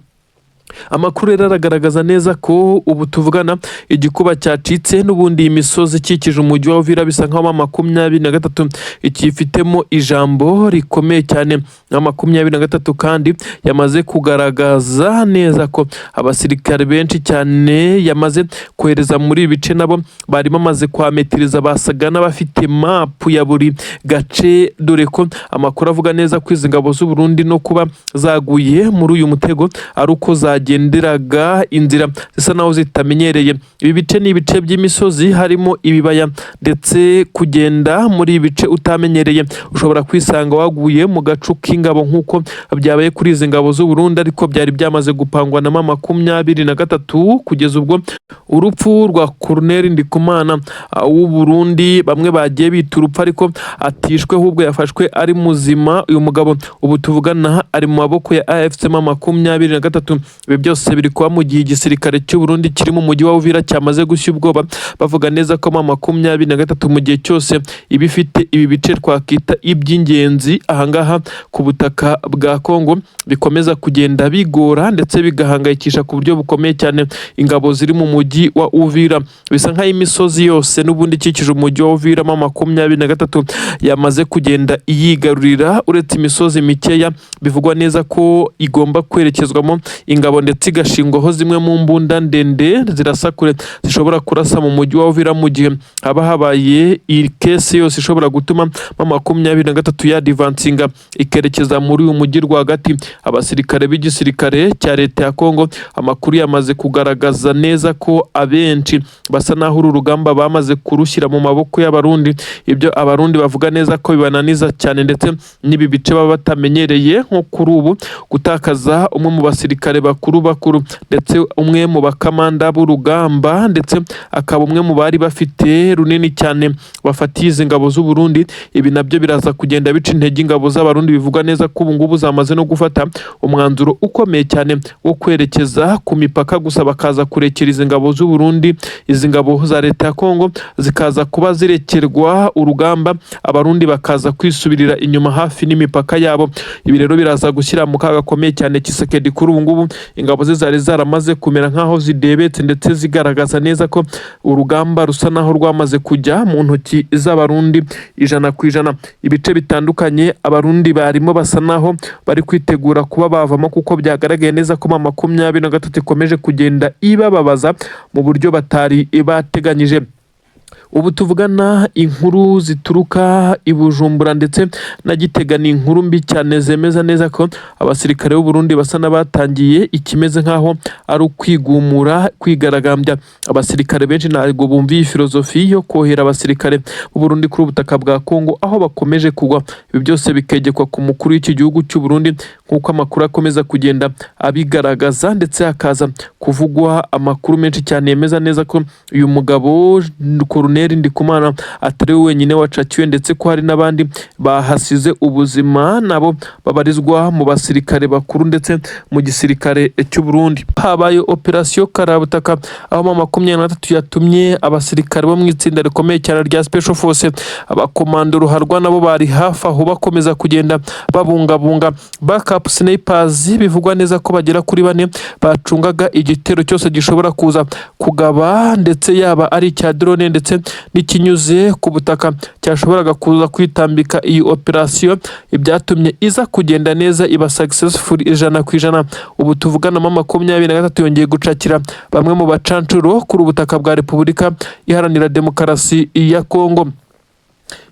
Amakuru rero aragaragaza neza ko ubu tuvugana igikuba cyacitse. N'ubundi iyi misozi ikikije umujyi wa Uvira bisa nkaho M23 ikifitemo ijambo rikomeye cyane. Na 23 kandi yamaze kugaragaza neza ko abasirikare benshi cyane yamaze kohereza muri ibi bice nabo bari bamaze kwametiriza, basaga n'abafite mapu ya buri gace, dore ko amakuru avuga neza ko izi ngabo z'u Burundi no kuba zaguye muri uyu mutego ari uko zagenderaga inzira zisa naho zitamenyereye. Ibi bice ni ibice by'imisozi, harimo ibibaya, ndetse kugenda muri ibi bice utamenyereye ushobora kwisanga waguye mu gacu k'ingabo nk'uko byabaye kuri izi ngabo z'u Burundi, ariko byari byamaze gupangwa na M23. Kugeza ubwo urupfu rwa Colonel Ndikumana w'u Burundi, bamwe bagiye bita urupfu, ariko atishwe, ahubwo yafashwe ari muzima. Uyu mugabo ubu tuvugana ari mu maboko ya AFC M23. Ibi byose biri kuba mu gihe igisirikare cy'u Burundi kiri mu mujyi wa Uvira cyamaze gushya ubwoba, bavuga neza ko M23 mu gihe cyose iba ifite ibi bice twakita iby'ingenzi ahangaha ku butaka bwa Kongo, bikomeza kugenda bigora ndetse bigahangayikisha ku buryo bukomeye cyane ingabo ziri mu mujyi wa Uvira. Bisa nk'aho imisozi yose n'ubundi ikikije umujyi wa Uvira M23 yamaze kugenda iyigarurira, uretse imisozi mikeya bivugwa neza ko igomba kwerekezwamo ingabo ndetse igashingwaho zimwe mu mbunda ndende zirasa kure zishobora kurasa mu mujyi wa Uvira mu gihe haba habaye iyi case yose ishobora gutuma M23 yadivansinga ikerekeza muri uyu mujyi rwagati. Abasirikare b'igisirikare cya leta ya Kongo, amakuru yamaze kugaragaza neza ko abenshi basa naho uru rugamba bamaze kurushyira mu maboko y'Abarundi, ibyo Abarundi bavuga neza ko bibananiza cyane, ndetse n'ibi bice baba batamenyereye. Nko kuri ubu gutakaza umwe mu basirikare bakuru bakuru, ndetse umwe mu bakamanda b'urugamba, ndetse akaba umwe mu bari bafite runini cyane bafatiye izi ngabo z'u Burundi, ibi nabyo biraza kugenda bica intege ingabo z'Abarundi. Bivugwa neza ko ubu ngubu zamaze no gufata umwanzuro ukomeye cyane wo kwerekeza ku mipaka gusa, bakaza kurekera izi ngabo z'u Burundi, izi ngabo za leta ya Kongo zikaza kuba zirekerwa urugamba, Abarundi bakaza kwisubirira inyuma hafi n'imipaka yabo. Ibi rero biraza gushyira mu kaga gakomeye cyane Tshisekedi. Kuri ubu ngubu ingabo ze zari zaramaze kumera nk'aho zidebetse, ndetse zigaragaza neza ko urugamba rusa naho rwamaze kujya mu ntoki z'Abarundi 100%. Ibice bitandukanye Abarundi barimo basa naho bari kwitegura kuba bavamo, kuko byagaragaye neza ko M23 ikomeje kugenda ibababaza mu buryo batari bateganyije. Ubu tuvugana inkuru zituruka i Bujumbura ndetse na Gitega ni inkuru mbi cyane, zemeza neza ko abasirikare b'u Burundi basa n'abatangiye ikimeze nk'aho ari ukwigumura, kwigaragambya. Abasirikare benshi ntabwo bumva iyi filozofi yo kohera abasirikare b'u Burundi kuri ubutaka bwa Kongo aho bakomeje kugwa. Ibi byose bikegekwa ku mukuru w'iki gihugu cy'u Burundi, nk'uko amakuru akomeza kugenda abigaragaza, ndetse hakaza kuvugwa amakuru menshi cyane yemeza neza ko uyu mugabo Colonel Ndikumana atari we wenyine wacakiwe, ndetse ko hari n'abandi bahasize ubuzima nabo babarizwa mu basirikare bakuru ndetse mu gisirikare cy'u Burundi. Habaye operasiyo karabutaka aho M23 yatumye abasirikare bo mu itsinda rikomeye cyane rya Special Force, abakomando ruharwa, nabo bari hafi aho bakomeza kugenda babungabunga backup snipers, bivugwa neza ko bagera kuri bane bacungaga igitero cyose gishobora kuza kugaba, ndetse yaba ari icya drone ndetse n'ikinyuze ku butaka cyashoboraga kuza kwitambika iyi operasiyo, ibyatumye iza kugenda neza, iba successful 100%. Ubu tuvugana M23 yongeye gucakira bamwe mu bacancuro kuri ubutaka bwa Repubulika Iharanira Demokarasi ya Kongo.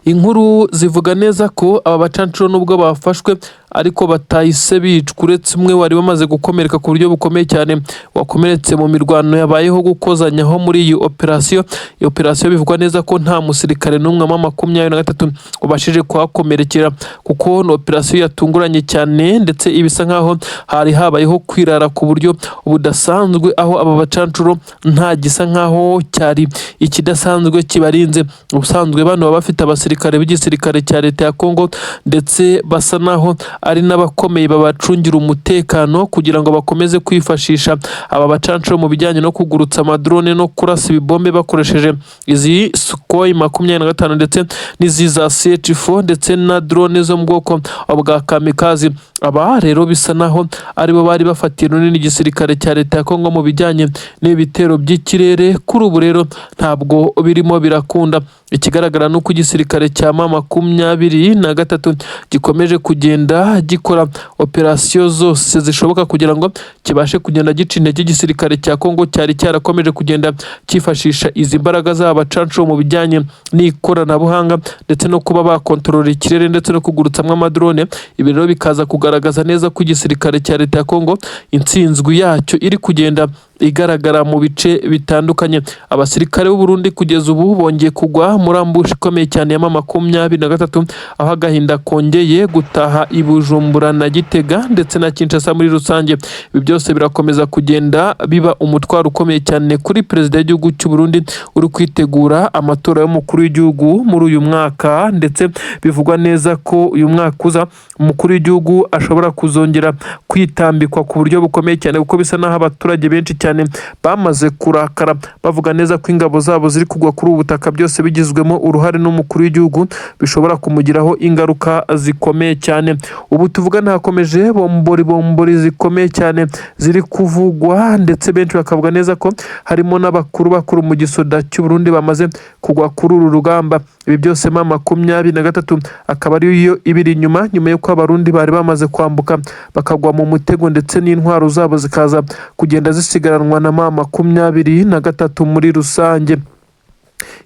Inkuru zivuga neza ko aba bacancuro nubwo bafashwe ariko batahise bicwa, uretse umwe wari wamaze gukomereka ku buryo bukomeye cyane, wakomeretse mu mirwano yabayeho gukozanyaho muri iyi operasiyo. Iyi operasiyo bivugwa neza ko nta musirikare n'umwe wa M23 ubashije kuhakomerekera, kuko ni operasiyo yatunguranye cyane, ndetse ibisa nkaho hari habayeho kwirara ku buryo budasanzwe, aho aba bacancuro nta gisa nkaho cyari ikidasanzwe kibarinze. Ubusanzwe bano baba bafite abasirikare b'igisirikare cya leta ya Kongo, ndetse basa naho ari n'abakomeye babacungira umutekano, kugira ngo bakomeze kwifashisha aba bacancuro mu bijyanye no kugurutsa amadrone no kurasa ibibombe bakoresheje izi Sukhoi 25 ndetse n'izi za CH4 ndetse na drone zo mu bwoko bwa kamikazi. Aba rero bisa naho aribo bari bafatiye runini igisirikare cya leta ya Kongo mu bijyanye n'ibitero by'ikirere. Kuri ubu rero ntabwo birimo birakunda. Ikigaragara ni uko igisirikare cya M23 gikomeje kugenda gikora operasiyo zose zishoboka kugira ngo kibashe kugenda gica intege igisirikare cya Kongo cyari cyarakomeje kugenda cyifashisha izi mbaraga z'aba bacancuro mu bijyanye n'ikoranabuhanga, ndetse no kuba bakontorora ikirere ndetse no kugurutsamwo amadrone. Ibi rero bikaza kugaragaza neza ko igisirikare cya leta ya Kongo intsinzwi yacyo iri kugenda igaragara mu bice bitandukanye. Abasirikare b'u Burundi kugeza ubu bongeye kugwa muri ambush ikomeye cyane ya M23, aho agahinda kongeye gutaha i Bujumbura na Gitega ndetse na Kinshasa muri rusange. Ibi byose birakomeza kugenda biba umutwaro ukomeye cyane kuri perezida w'igihugu cy'u Burundi uri kwitegura amatora y'umukuru w'igihugu muri uyu mwaka, ndetse bivugwa neza ko uyu mwaka uza umukuru w'igihugu ashobora kuzongera kwitambikwa ku buryo bukomeye cyane, kuko bisa n'aho abaturage benshi cyane bamaze kurakara, bavuga neza ko ingabo zabo ziri kugwa kuri ubu butaka, byose bigizwemo uruhare n'umukuru w'igihugu, bishobora kumugiraho ingaruka zikomeye cyane. Ubu tuvugana hakomeje bombori bombori zikomeye cyane ziri kuvugwa, ndetse benshi bakavuga neza ko harimo n'abakuru bakuru mu gisoda cy'u Burundi bamaze kugwa kuri uru rugamba. Ibi byose M23 akaba ariyo ibiri inyuma, nyuma y'uko Abarundi bari bamaze kwambuka bakagwa mu mutego, ndetse n'intwaro zabo zikaza kugenda zisigaranwa na M23 muri rusange.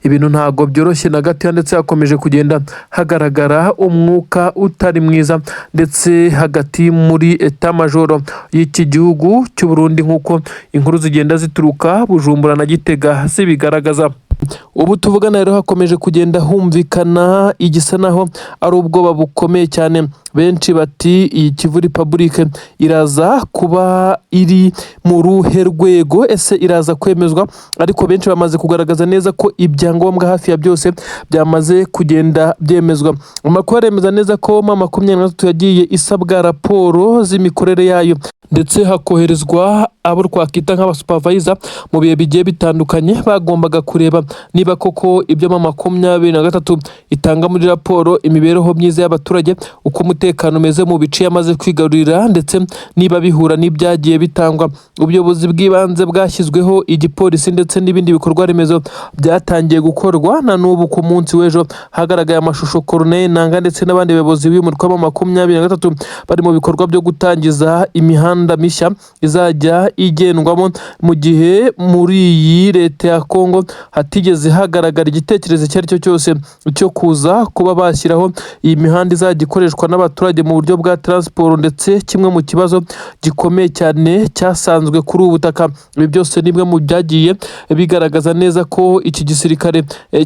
Ibintu ntabwo byoroshye na gato, ndetse hakomeje kugenda hagaragara umwuka utari mwiza ndetse hagati muri état-major y'iki gihugu cy'u Burundi, nk'uko inkuru zigenda zituruka Bujumbura na Gitega zibigaragaza. Ubu tuvugana rero hakomeje kugenda humvikana igisa naho ari ubwoba bukomeye cyane. Benshi bati: "Iyi Kivu Republic iraza kuba iri mu ruhe rwego? Ese iraza kwemezwa?" Ariko benshi bamaze kugaragaza neza ko ibyangombwa hafi ya byose byamaze kugenda byemezwa. Amakuru aremeza neza ko M23 yagiye isabwa raporo z'imikorere yayo, ndetse hakoherezwa abo twakwita nk'abasupervisor mu bihe bigiye bitandukanye, bagombaga kureba niba koko ibyo M23 itanga muri raporo, imibereho myiza y'abaturage, uko umutekano umeze mu bice yamaze kwigarurira, ndetse niba bihura n'ibyagiye bitangwa. Ubuyobozi bw'ibanze bwashyizweho, igipolisi ndetse n'ibindi bikorwa remezo byatangiye gukorwa. Na n'ubu ku munsi w'ejo hagaragaye amashusho Corneille Nanga ndetse n'abandi bayobozi b'uyu mutwe wa 23 bari mu bikorwa byo gutangiza imihanda mishya izajya igendwamo, mu gihe muri iyi leta ya Kongo hatigeze hagaragara igitekerezo icyo ari cyo cyose cyo kuza kuba bashyiraho iyi mihanda izajya ikoreshwa n'abaturage mu buryo bwa transport, ndetse kimwe mu kibazo gikomeye cyane cyasanzwe kuri ubu butaka. Ibi byose ni bimwe mu byagiye bigaragaza neza ko iki gisirikare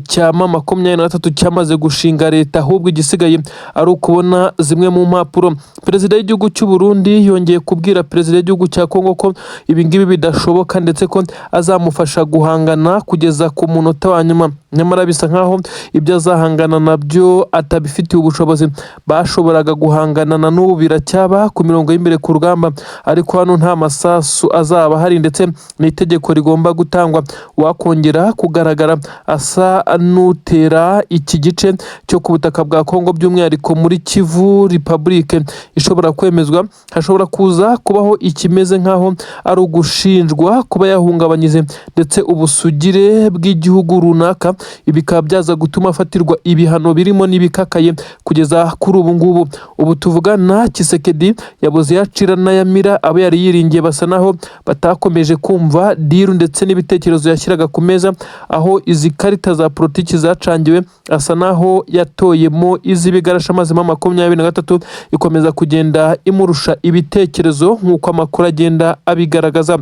cya M23 cyamaze gushinga leta, ahubwo igisigaye ari ukubona zimwe mu mpapuro. Perezida w'igihugu cy'u Burundi yongeye kubwira perezida w'igihugu cya Kongo ko ibi ngibi bidashoboka, ndetse ko azamufasha guhangana kugeza ku munota wa nyuma. Nyamara bisa nkaho ibyo azahangana nabyo atabifitiye ubushobozi. Bashoboraga guhangana na n'ubu biracyaba ku mirongo y'imbere ku rugamba, ariko hano nta masasu azaba ahari, ndetse n'itegeko rigomba gutangwa: wakongera kugaragara asa n'utera iki gice cyo ku butaka bwa Kongo, by'umwihariko muri Kivu Republic ishobora kwemezwa, hashobora kuza kubaho intambara ikomeye cyane. kubaho ikimeze nk'aho ari ugushinjwa kuba yahungabanyije ndetse ubusugire bw'igihugu runaka. Ibi bikaba byaza gutuma afatirwa ibihano birimo n'ibikakaye kugeza kuri ubu ngubu. Ubu tuvugana, Tshisekedi yabuze yacira n'ayamira. Abo yari yiringiye basa naho batakomeje kumva deal ndetse n'ibitekerezo yashyiraga ku meza. Aho izi karita za politiki zacangiwe, asa naho yatoyemo iz'ibigarasha, maze M23 ikomeza kugenda imurusha ibitekerezo, nk'uko amakuru agenda abigaragaza.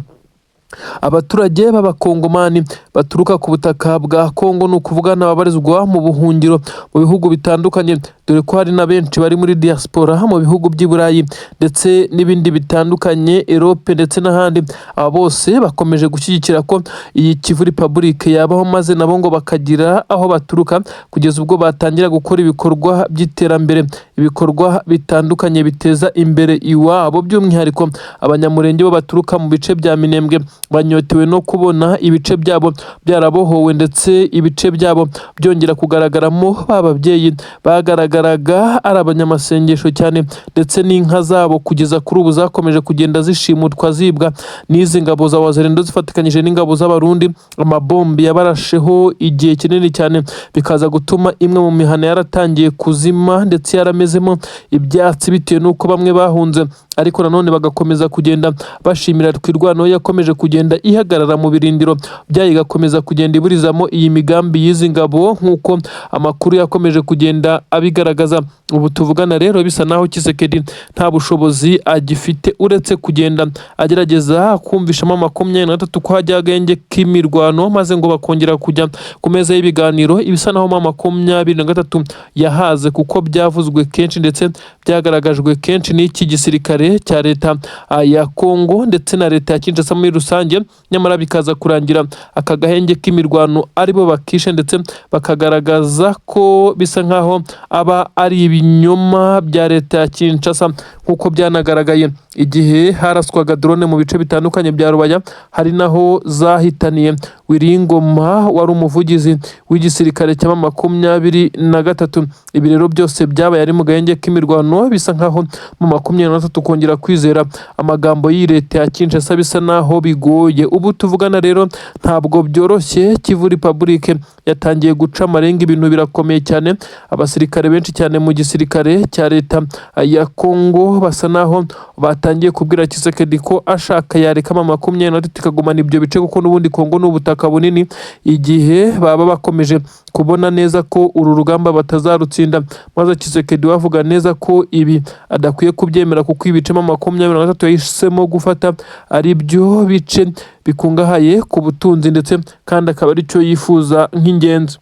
Abaturage b'Abakongomani baturuka ku butaka bwa Kongo, ni ukuvuga n'ababarizwa mu buhungiro mu bihugu bitandukanye, dore ko hari na benshi bari muri diaspora mu bihugu by'i Burayi ndetse n'ibindi bitandukanye, Europe ndetse n'ahandi, aba bose bakomeje gushyigikira ko iyi Kivu Republic yabaho, maze nabo ngo bakagira aho baturuka kugeza ubwo batangira gukora ibikorwa by'iterambere, ibikorwa bitandukanye biteza imbere iwabo. By'umwihariko Abanyamurenge bo baturuka mu bice bya Minembwe banyotewe no kubona ibice byabo byarabohowe, ndetse ibice byabo byongera kugaragaramo ba babyeyi bagaragaraga ari abanyamasengesho cyane, ndetse n'inka zabo kugeza kuri ubu zakomeje kugenda zishimutwa, zibwa n'izi ngabo za Wazalendo zifatikanyije n'ingabo z'Abarundi. Amabombi yabarasheho igihe kinini cyane, bikaza gutuma imwe mu mihana yaratangiye kuzima ndetse yaramezemo ibyatsi, bitewe n'uko bamwe bahunze, ariko nanone bagakomeza kugenda bashimira Twirwaneho yakomeje kugenda ihagarara mu birindiro byayo, igakomeza kugenda iburizamo iyi migambi y'izi ngabo, nk'uko amakuru yakomeje kugenda abigaragaza. Ubu tuvugana rero, bisa naho Tshisekedi nta bushobozi agifite uretse kugenda agerageza kumvishamo M23 ko hajya agahenge k'imirwano, maze ngo bakongera kujya ku meza y'ibiganiro. Ibisa naho M23 yahaze, kuko byavuzwe kenshi ndetse byagaragajwe kenshi n'iki gisirikare cya leta ya Kongo ndetse na leta ya Kinshasa muri rusange, nyamara bikaza kurangira aka gahenge k'imirwano aribo bakishe, ndetse bakagaragaza ko bisa nkaho aba ari ibinyoma bya leta ya Kinshasa, nk'uko byanagaragaye igihe haraswaga drone mu bice bitandukanye bya Rubaya, hari naho zahitaniye Wiringoma wari umuvugizi w'igisirikare cya M23. Ibi rero byose byabaye ari mu gahenge k'imirwano. Bisa nkaho M23 kongera kwizera amagambo y'iyi leta ya Kinshasa bisa naho bigoye. Ubu tuvugana rero ntabwo byoroshye. Kivu Republic yatangiye guca amarenga, ibintu birakomeye cyane. Abasirikare benshi cyane mu gisirikare cya leta ya Kongo basa naho batangiye kubwira Tshisekedi ko ashaka yareka M23 ikagumana ibyo bice, kuko n'ubundi Kongo ni ubutaka bunini, igihe baba bakomeje kubona neza ko uru rugamba batazarutsinda. Maze Tshisekedi bavuga neza ko ibi adakwiye kubyemera, kuko ibice M23 yahisemo gufata ari byo bice bikungahaye ku butunzi, ndetse kandi akaba aricyo yifuza nk'ingenzi.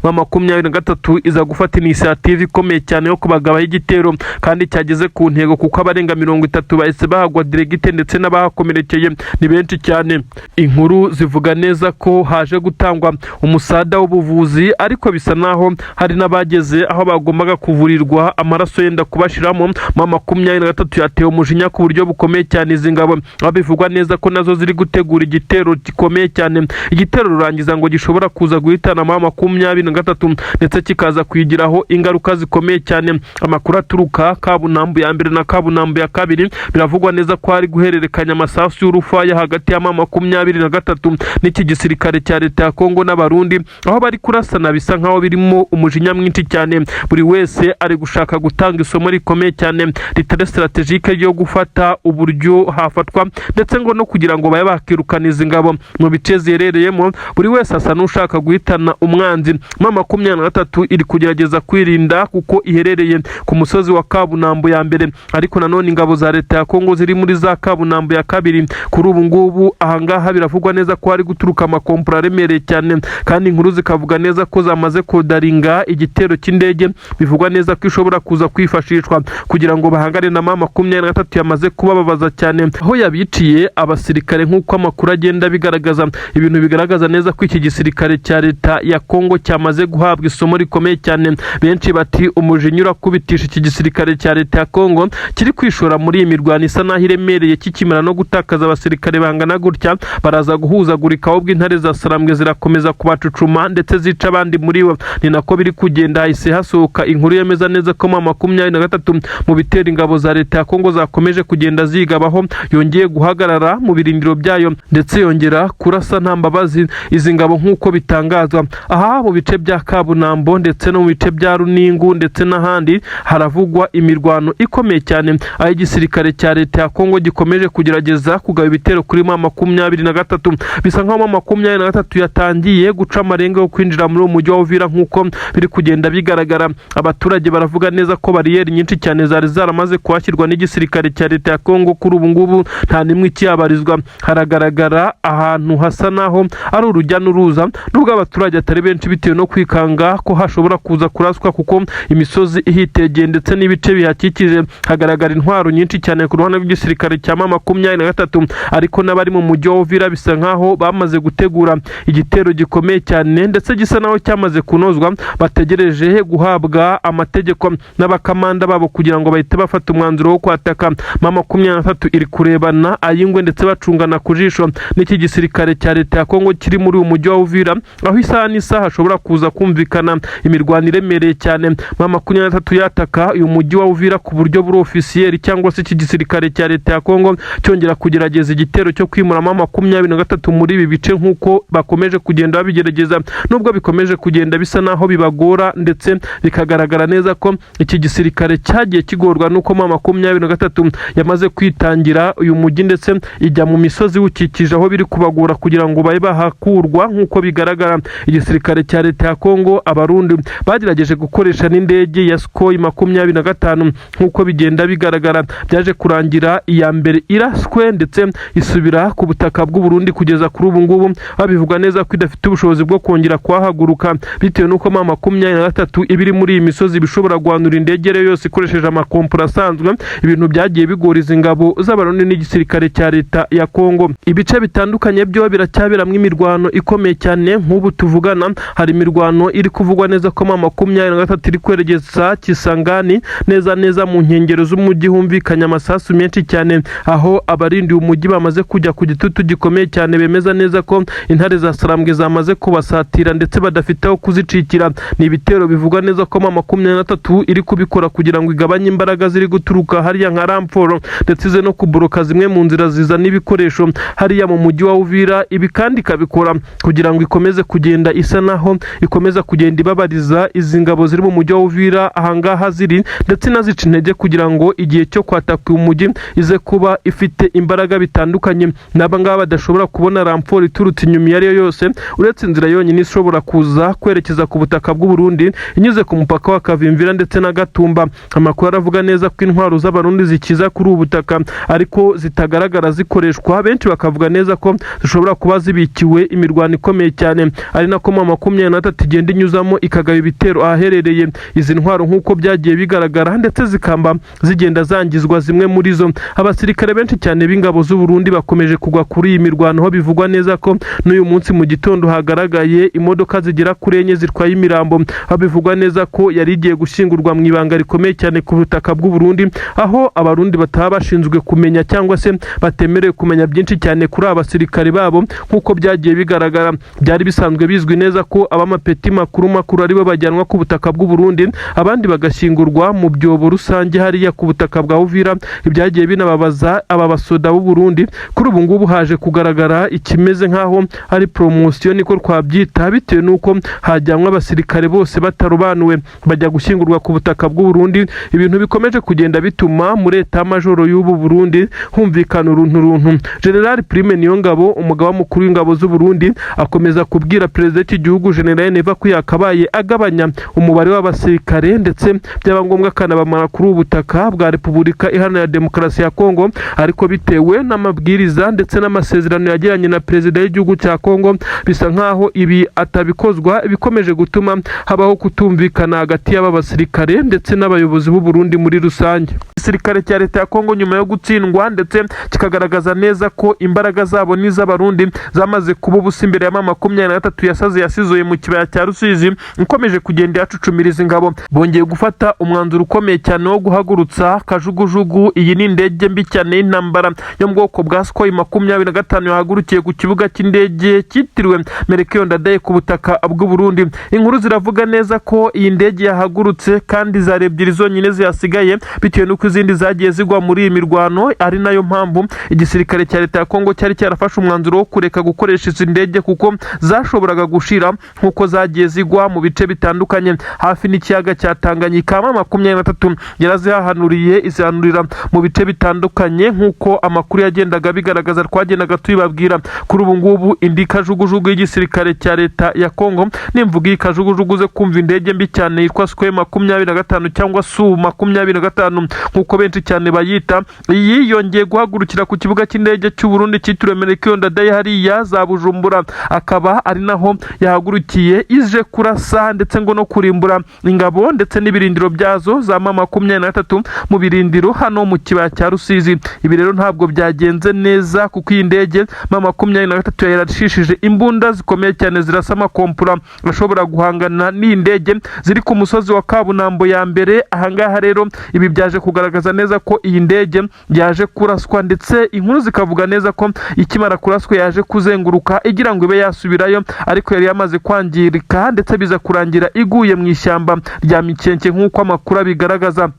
M23 iza gufata initiative ikomeye cyane yo kubagabaho igitero, kandi cyageze ku ntego, kuko abarenga 30 bahise bahagwa direct, ndetse n'abahakomerekeye ni benshi cyane. Inkuru zivuga neza ko haje gutangwa umusada w'ubuvuzi, ariko bisa naho hari n'abageze aho bagombaga kuvurirwa amaraso yenda kubashiramo. M23 yatewe umujinya ku buryo bukomeye cyane izi ngabo, aho bivugwa neza ko nazo ziri gutegura igitero gikomeye cyane, igitero rurangiza ngo gishobora kuza guhitana M23, ndetse kikaza kuyigiraho ingaruka zikomeye cyane. Amakuru aturuka Kabunambu ya mbere na Kabunambu ya kabiri, biravugwa neza ko hari guhererekanya amasasu y'urufaya hagati ya M23 n'iki gisirikare cya leta ya Kongo n'Abarundi, aho bari kurasana bisa nkaho birimo umujinya mwinshi cyane. Buri wese ari gushaka gutanga isomo rikomeye cyane ritari stratégique ryo gufata uburyo hafatwa, ndetse ngo no kugira ngo babe bakirukana izi ngabo mu bice ziherereyemo. Buri wese asa n'ushaka guhitana umwanzi. M23 iri kugerageza kwirinda kuko iherereye ku musozi wa Kabunambo ya mbere, ariko nanone ingabo za leta ya Kongo ziri muri za Kabunambo ya kabiri. Kuri ubu ngubu ahangaha biravugwa neza ko hari guturuka amakompura aremereye cyane, kandi inkuru zikavuga neza ko zamaze kodaringa igitero cy'indege, bivugwa neza ko ishobora kuza kwifashishwa kugira ngo bahangane na M23 yamaze kubababaza cyane, aho yabiciye abasirikare, nk'uko amakuru agenda abigaragaza. Ibintu bigaragaza neza ko iki gisirikare cya leta ya Kongo cyamaze guhabwa isomo rikomeye cyane. Benshi bati umujinya urakubitisha iki gisirikare cya leta ya Kongo kiri kwishora muri iyi mirwano. Imirwano isa naho iremereye, kikimara no gutakaza abasirikare bangana gutya, baraza guhuzagurika, ahubwo intare za Sarambwe zirakomeza kubacucuma ndetse zica abandi muri bo. Ni nako biri kugenda. Hahise hasohoka inkuru yemeza neza ko M23 mu bitera ingabo za leta ya Kongo zakomeje kugenda zigabaho, yongeye guhagarara mu birindiro byayo ndetse yongera kurasa nta mbabazi izi ngabo, nk'uko bitangazwa. Aha mu bice bya Kabunambo ndetse no mu bice bya Runingu ndetse n'ahandi haravugwa imirwano ikomeye cyane, aho igisirikare cya leta ya Kongo gikomeje kugerageza kugaba ibitero kuri M23. Bisa nkaho M23 yatangiye guca amarenga yo kwinjira muri uwo mujyi wa Uvira, nk'uko biri kugenda bigaragara. Abaturage baravuga neza ko bariyeri nyinshi cyane zari zaramaze kuhashyirwa n'igisirikare cya leta ya Kongo kuri ubu ngubu nta n'imwe ikihabarizwa. Haragaragara ahantu hasa naho ari urujya n'uruza, nubwo abaturage atari benshi, bitewe no kwikanga ko hashobora kuza kuraswa, kuko imisozi ihitegeye ndetse n'ibice bihakikije hagaragara intwaro nyinshi cyane ku ruhande rw'igisirikare cya M23. Ariko n'abari mu mujyi wa Uvira bisa nkaho bamaze gutegura igitero gikomeye cyane ndetse gisa naho cyamaze kunozwa, bategereje guhabwa amategeko n'abakamanda babo kugira ngo bahite bafata umwanzuro wo kwataka. M23 iri kurebana ay'ingwe ndetse bacungana ku jisho n'iki gisirikare cya leta ya Kongo kiri muri uyu mujyi wa Uvira, aho isaha n'isaha hashobora kuza kumvikana imirwano iremereye cyane. M23 yataka uyu mujyi wa Uvira ku buryo buri officiel, cyangwa se iki gisirikare cya leta ya Kongo cyongera kugerageza igitero cyo kwimura M23 muri ibi bice, nk'uko bakomeje kugenda babigerageza, nubwo bikomeje kugenda bisa naho bibagora, ndetse bikagaragara neza ko iki gisirikare cyagiye kigorwa n'uko M23 yamaze kwitangira uyu mujyi ndetse ijya mu misozi iwukikije, aho biri kubagora kugira ngo babe bahakurwa. Nk'uko bigaragara, igisirikare cya leta ya Kongo, Abarundi bagerageje gukoresha n'indege ya Sukhoi 25. Nk'uko bigenda bigaragara, byaje kurangira iya mbere iraswe ndetse isubira ku butaka bw'u Burundi. Kugeza kuri ubu ngubu babivuga neza ko idafite ubushobozi bwo kongera kuhahaguruka, bitewe n'uko M23 iba iri muri iyi misozi bishobora guhanura indege rero yose ikoresheje amakompura asanzwe, ibintu byagiye bigora izi ngabo z'Abarundi n'igisirikare cya leta ya Kongo. Ibice bitandukanye byo biracyaberamo imirwano ikomeye cyane. Nk'ubu tuvugana hari imirwano iri kuvugwa neza ko M23 iri kwerekeza Kisangani, neza neza mu nkengero z'umujyi humvikanye amasasu menshi cyane, aho abarindiye umujyi bamaze kujya ku gitutu gikomeye cyane, bemeza neza ko intare za Sarambwe zamaze kubasatira ndetse badafite aho kuzicikira. Ni ibitero bivugwa neza ko M23 iri kubikora kugira ngo igabanye imbaraga ziri guturuka hariya nka renfort, ndetse ize no kuboroka zimwe mu nzira zizana ibikoresho hariya mu mujyi wa Uvira. Ibi kandi ikabikora kugira ngo ikomeze kugenda isa naho ikomeza kugenda ibabariza izi ngabo ziri mu mujyi wa Uvira ahangaha ziri, ndetse inazica intege kugira ngo igihe cyo kwataka uyu mujyi ize kuba ifite imbaraga bitandukanye n'aba ngaba badashobora kubona renfort iturutse inyuma iyo ari yo yose, uretse inzira yonyine ishobora kuza kwerekeza ku butaka bw'u Burundi inyuze ku mupaka wa Kavimvira ndetse na Gatumba. Amakuru aravuga neza ko intwaro z'Abarundi zikiza kuri ubu butaka, ariko zitagaragara zikoreshwa. Benshi bakavuga neza ko zishobora kuba zibikiwe imirwano ikomeye cyane, ari nako M23 igenda inyuzamo ikagaba ibitero ahaherereye izi ntwaro, nk'uko byagiye bigaragara, ndetse zikamba zigenda zangizwa zimwe muri zo. Abasirikare benshi cyane b'ingabo z'u Burundi bakomeje kugwa kuri iyi mirwano, aho bivugwa neza ko n'uyu munsi mu gitondo hagaragaye imodoka zigera kuri enye zitwaye imirambo, aho bivugwa neza ko yari igiye gushyingurwa mu ibanga rikomeye cyane ku butaka bw'u Burundi, aho Abarundi bataba bashinzwe kumenya cyangwa se batemerewe kumenya byinshi cyane kuri aba basirikare babo. Nk'uko byagiye bigaragara, byari bisanzwe bizwi neza ko ab'amapeti makuru makuru aribo bajyanwa ku butaka bw'u Burundi, abandi bagashyingurwa mu byobo rusange hariya ku butaka bwa Uvira. Ibyagiye binababaza aba basoda b'u Burundi. Kuri ubu ngubu haje kugaragara ikimeze nk'aho ari promotion, niko twabyita, bitewe n'uko hajyanwa abasirikare bose batarobanuwe bajya gushyingurwa ku butaka bw'u Burundi, ibintu bikomeje kugenda bituma muri état-major y'ubu Burundi humvikana uruntu runtu. General Prime Niyongabo, umugaba mukuru w'ingabo z'u Burundi, akomeza kubwira perezida w'iki gihugu General Neva ko yakabaye agabanya umubare w'abasirikare, ndetse byaba ngombwa akanabamara kuri ubu butaka bwa Repubulika Iharanira Demokarasi ya Kongo. Ariko bitewe n'amabwiriza ndetse n'amasezerano yagiranye na perezida w'igihugu cya Kongo, bisa nkaho ibi atabikozwa, bikomeje gutuma habaho kutumvikana hagati y'aba basirikare ndetse n'abayobozi b'u Burundi muri rusange. Igisirikare cya leta ya Kongo, nyuma yo gutsindwa ndetse kikagaragaza neza ko imbaraga zabo n'iz'Abarundi zamaze kuba ubusa imbere ya M23 yasaze yasizoye mu kibaya cya Rusizi, ikomeje kugenda yacucumiriza ingabo, bongeye gufata umwanzuro ukomeye cyane wo guhagurutsa kajugujugu. ngubu iyi ni indege mbi cyane y'intambara yo mu bwoko bwa Sukhoi 25 yahagurukiye ku kibuga cy'indege cyitiriwe Melchior Ndadaye ku butaka bw'u Burundi. Inkuru ziravuga neza ko iyi ndege yahagurutse kandi zari ebyiri zonyine zihasigaye, bitewe n'uko izindi zagiye zigwa muri iyi mirwano, ari nayo mpamvu igisirikare cya leta ya Kongo cyari cyarafashe umwanzuro wo kureka gukoresha izi ndege kuko zashoboraga gushira nk'uko zagiye zigwa mu bice bitandukanye hafi n'ikiyaga cya Tanganyika. M23 yarazihahanuriye, izihanurira mu bice bitandukanye nk'uko amakuru yagendaga bigaragaza, twagendaga tubibabwira. Kuri ubu ngubu indi kajugujugu y'igisirikare cya leta ya Kongo, nimvuga iyi kajugujugu uze kumva indege mbi cyane yitwa Sukhoi 25 cyangwa Su 25 nk'uko benshi cyane bayita, iyi yongeye guhagurukira ku kibuga cy'indege cy'u Burundi cyitiriwe Melchior Ndadaye hariya za Bujumbura, akaba ari naho yahagurukiye ije kurasa ndetse ngo no kurimbura ingabo ndetse n'ibirindiro byazo za M23 mu birindiro hano mu kibaya cya Rusizi. Ibi rero ntabwo byagenze neza kuko iyi ndege M23 yarashishije imbunda zikomeye cyane zirasa amakompura ashobora guhangana n'iyi ndege ziri ku musozi wa Kabunambo ya mbere. Ahangaha rero ibi byaje kugaragaza neza ko iyi ndege yaje kuraswa, ndetse inkuru zikavuga neza ko ikimara kuraswa yaje kuzenguruka igira ngo ibe yasubirayo, ariko yari yamaze kwangirika ndetse biza kurangira iguye mu ishyamba rya Mikenke nk'uko amakuru abigaragaza.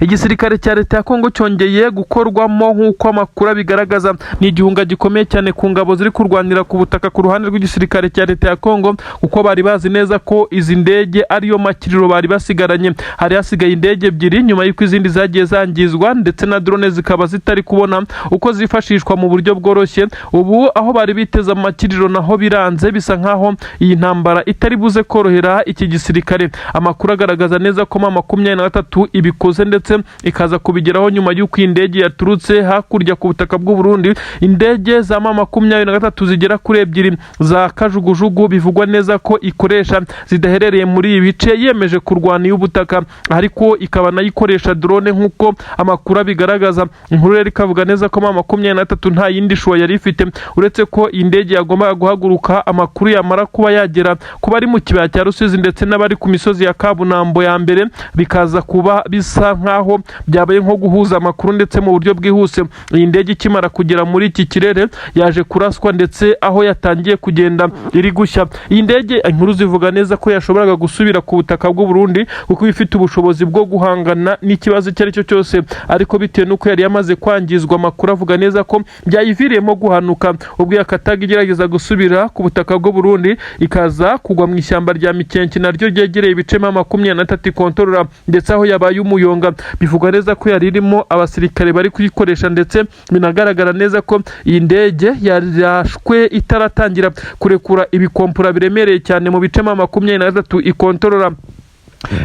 Igisirikare cya leta ya Kongo cyongeye gukorwamo nk'uko amakuru abigaragaza. Ni igihunga gikomeye cyane ku ngabo ziri kurwanira ku butaka ku ruhande rw'igisirikare cya leta ya Kongo, kuko bari bazi neza ko izi ndege ariyo makiriro bari basigaranye. Hari hasigaye indege ebyiri nyuma y'uko izindi zagiye zangizwa, ndetse na drone zikaba zitari kubona uko zifashishwa mu buryo bworoshye. Ubu aho bari biteze amakiriro naho biranze, bisa nkaho iyi ntambara itari buze korohera iki gisirikare. Amakuru agaragaza neza ko M23 ibikoze ndetse ikaza kubigeraho nyuma y'uko iyi ndege yaturutse hakurya ku butaka bw'u Burundi. Indege za M23 zigera kuri ebyiri za kajugujugu bivugwa neza ko ikoresha zidaherereye muri ibi bice, yemeje kurwana iy'ubutaka, ariko ikaba nayo ikoresha drone nk'uko amakuru abigaragaza. Inkuru rero ikavuga neza ko M23 nta yindi choix yari ifite uretse ko iyi ndege yagombaga guhaguruka, amakuru yamara kuba yagera ku bari mu kibaya cya Rusizi ndetse n'abari ku misozi ya Kabunambo ya mbere, bikaza kuba bisa nkaho byabaye nko guhuza amakuru ndetse mu buryo bwihuse. Iyi ndege ikimara kugera muri iki kirere yaje kuraswa, ndetse aho yatangiye kugenda iri gushya. Iyi ndege inkuru zivuga neza ko yashoboraga gusubira ku butaka bw'u Burundi kuko ifite ubushobozi bwo guhangana n'ikibazo icyo ari cyo cyose, ariko bitewe n'uko yari yamaze kwangizwa, amakuru avuga neza ko byayiviriyemo guhanuka ubwo yakataga igerageza gusubira ku butaka bw'u Burundi, ikaza kugwa mu ishyamba rya Mikenke naryo ryegereye ibice M23 ikontorora, ndetse aho yabaye umuyonga. Bivugwa neza ko yari irimo abasirikare bari kuyikoresha, ndetse binagaragara neza ko iyi ndege yarashwe itaratangira kurekura ibikompura biremereye cyane mu bice M23 ikontorora.